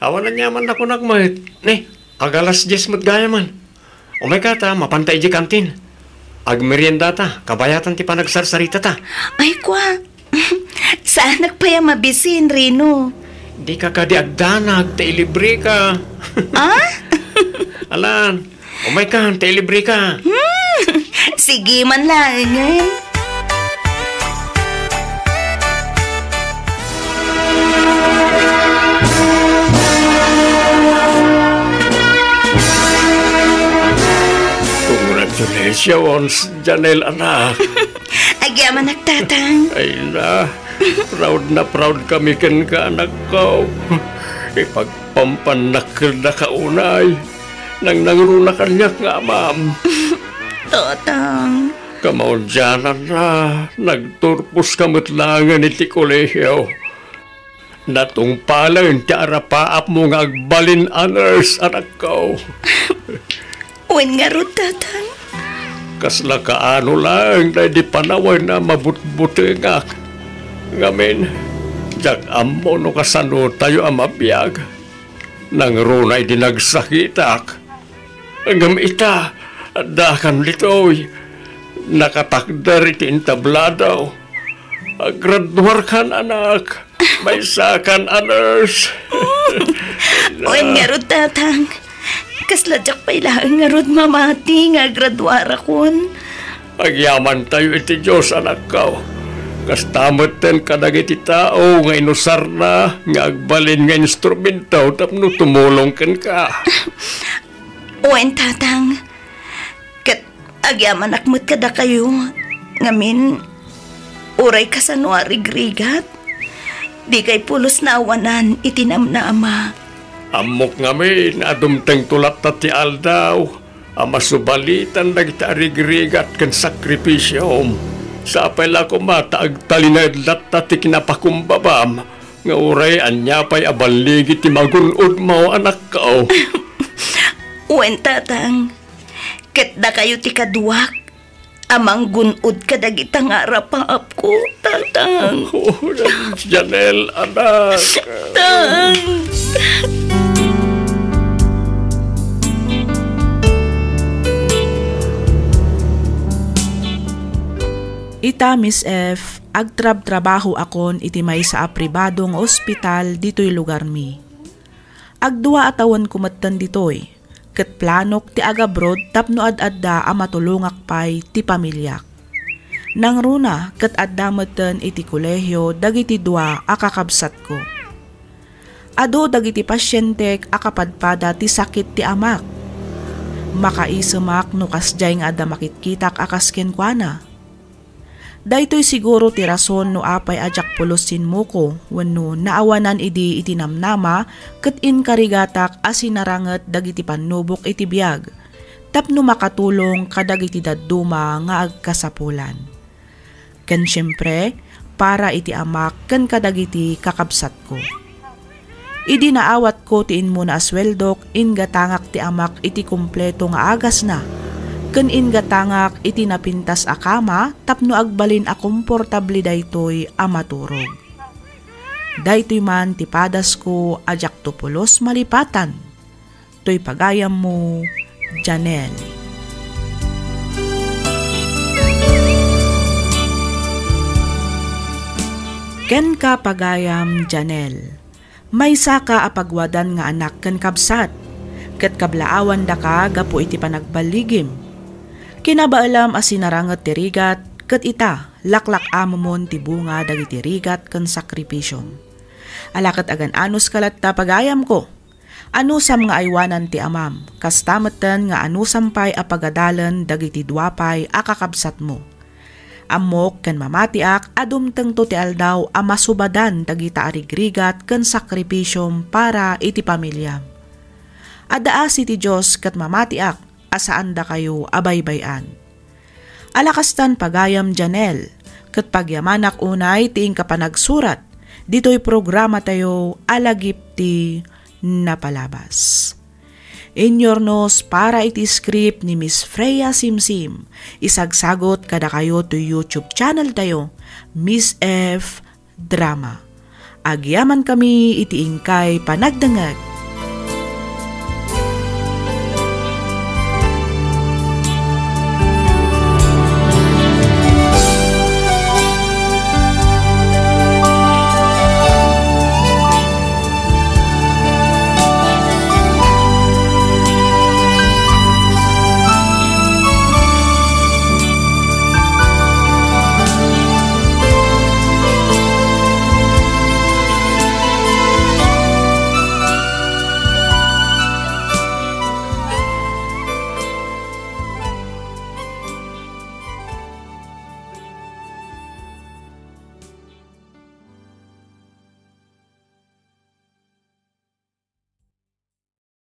Awan aniaman a kunak met. Ne, ag-alas dies met gayamen. Umayka ta mapanta idiay kantin. Agmeriendata, kabayatan ti panagsarsaritata. Ay, kua. Saanak pay a mabisin, Reno. Dika kadi agdanag, ta ilibreka. Ah? Alan, umayka, ta ilibreka. Hmm, sige man laengen. Congratulations, Janelle, anak. Agyamanak, Tatang. Ay na, proud na proud kami kenka, anakko. Ipagpampannak kadaka unay. Nangnangruna kaniak nga amam. Tatang. Kamaudiananna, nagturposka met laengen iti kolehio. Natungpalen ti arapaapmo nga agbalin a nurse, anakko. Wen ngarud, Tatang. Kasla kaano laeng daydi panawen a mabutbutengak. Ngamin, diak ammo no kasanotayo a mabiag. Nangruna idi nagsakitak. Ngem ita, addakan ditoy. Nakatakder iti entablado. Agraduarkan, anak. Maysakan a nurse. Wen ngarud, Tatang. Kasla diak pay laeng ngarud mamati nga agraduarakon. Agyamantayo iti Dios, anakko. Kasta metten kadagiti tao nga inusarna nga agbalin nga instrumento tapno tumulong kenka. Wen, Tatang. Ket agyamanak met kadakayo, ngamin, uray kasano a rigrigat, dikay pulos naawanan iti namnama. Ammok ngamin a dumtengto latta ti aldaw a masubalitan dagiti arigrigat ken sakripisiom. Sapay la koma ta agtalinaed latta ti kinapakumbabam nga uray ania pay a balligi ti magun-odmo, anakko. Wen, Tatang. Ket dakayo ti kaduak a manggun-od kadagita nga arapaapko, Tatang. Oh, Janelle, anak. Tang. Ita, Miss F, agtrabtrabahoakon iti maysa a pribado nga ospital ditoy lugarmi. Agdua a tawenko metten ditoy, ket planok ti agabroad tapno ad-adda a matulongak pay ti pamiliak. Nangruna ket adda metten iti kolehio dagiti dua a kakabsatko. Adu dagiti pasientek a kapadpada ti sakit ti amak. Makaisemak no kasdiay nga adda makitkitak a kas kenkuana. Daytoy siguro ti rason no apay a diak pulos sinmuko wenno naawanan idi iti namnama ket inkarigatak a sinaranget dagiti pannubok iti biag tapno makatulong kadagiti dadduma nga agkasapulan. Ken siempre, para iti amak ken kadagiti kakabsatko. Idi naawatko ti immuna a sueldok, inggatangak ti amak iti kompleto nga agasna. ken inggatangak iti napintas a kama tapno agbalin a komportable daytoy a maturog. Daytoy man ti padasko a diakto pulos malipatan. Toy pagayammo, Janelle. Kenka, pagayam Janelle, maysaka a pagwadan nga anak ken kabsat, ket kablaawandaka gapu iti panagballigim. Kinabaelam a sinaranget ti rigat, ket ita, laklak-amomon ti bunga dagiti rigat ken sakripisiom. Ala ket agan-anos ka latta, pagayamko. Anusam nga aywanan ti amam, kasta metten nga anusam pay a pagadalen dagiti dua pay a kakabsatmo. Ammok ken mamatiak a dumtengto ti aldaw a masubadan dagita a rigrigat ken sakripisiom para iti pamiliam. Adda asi ti Dios ket mamatiak a saandakayo a baybay-an. Ala kastan, pagayam Janelle, ket pagyamanak unay ti inka panagsurat ditoy programatayo a Lagip ti Napalabas. Inyornos para iti script ni Miss Freya Simsim, isagsagot kadakayo toy YouTube channel tayo, Miss F Drama. Agyamankami iti inkay panagdengngeg.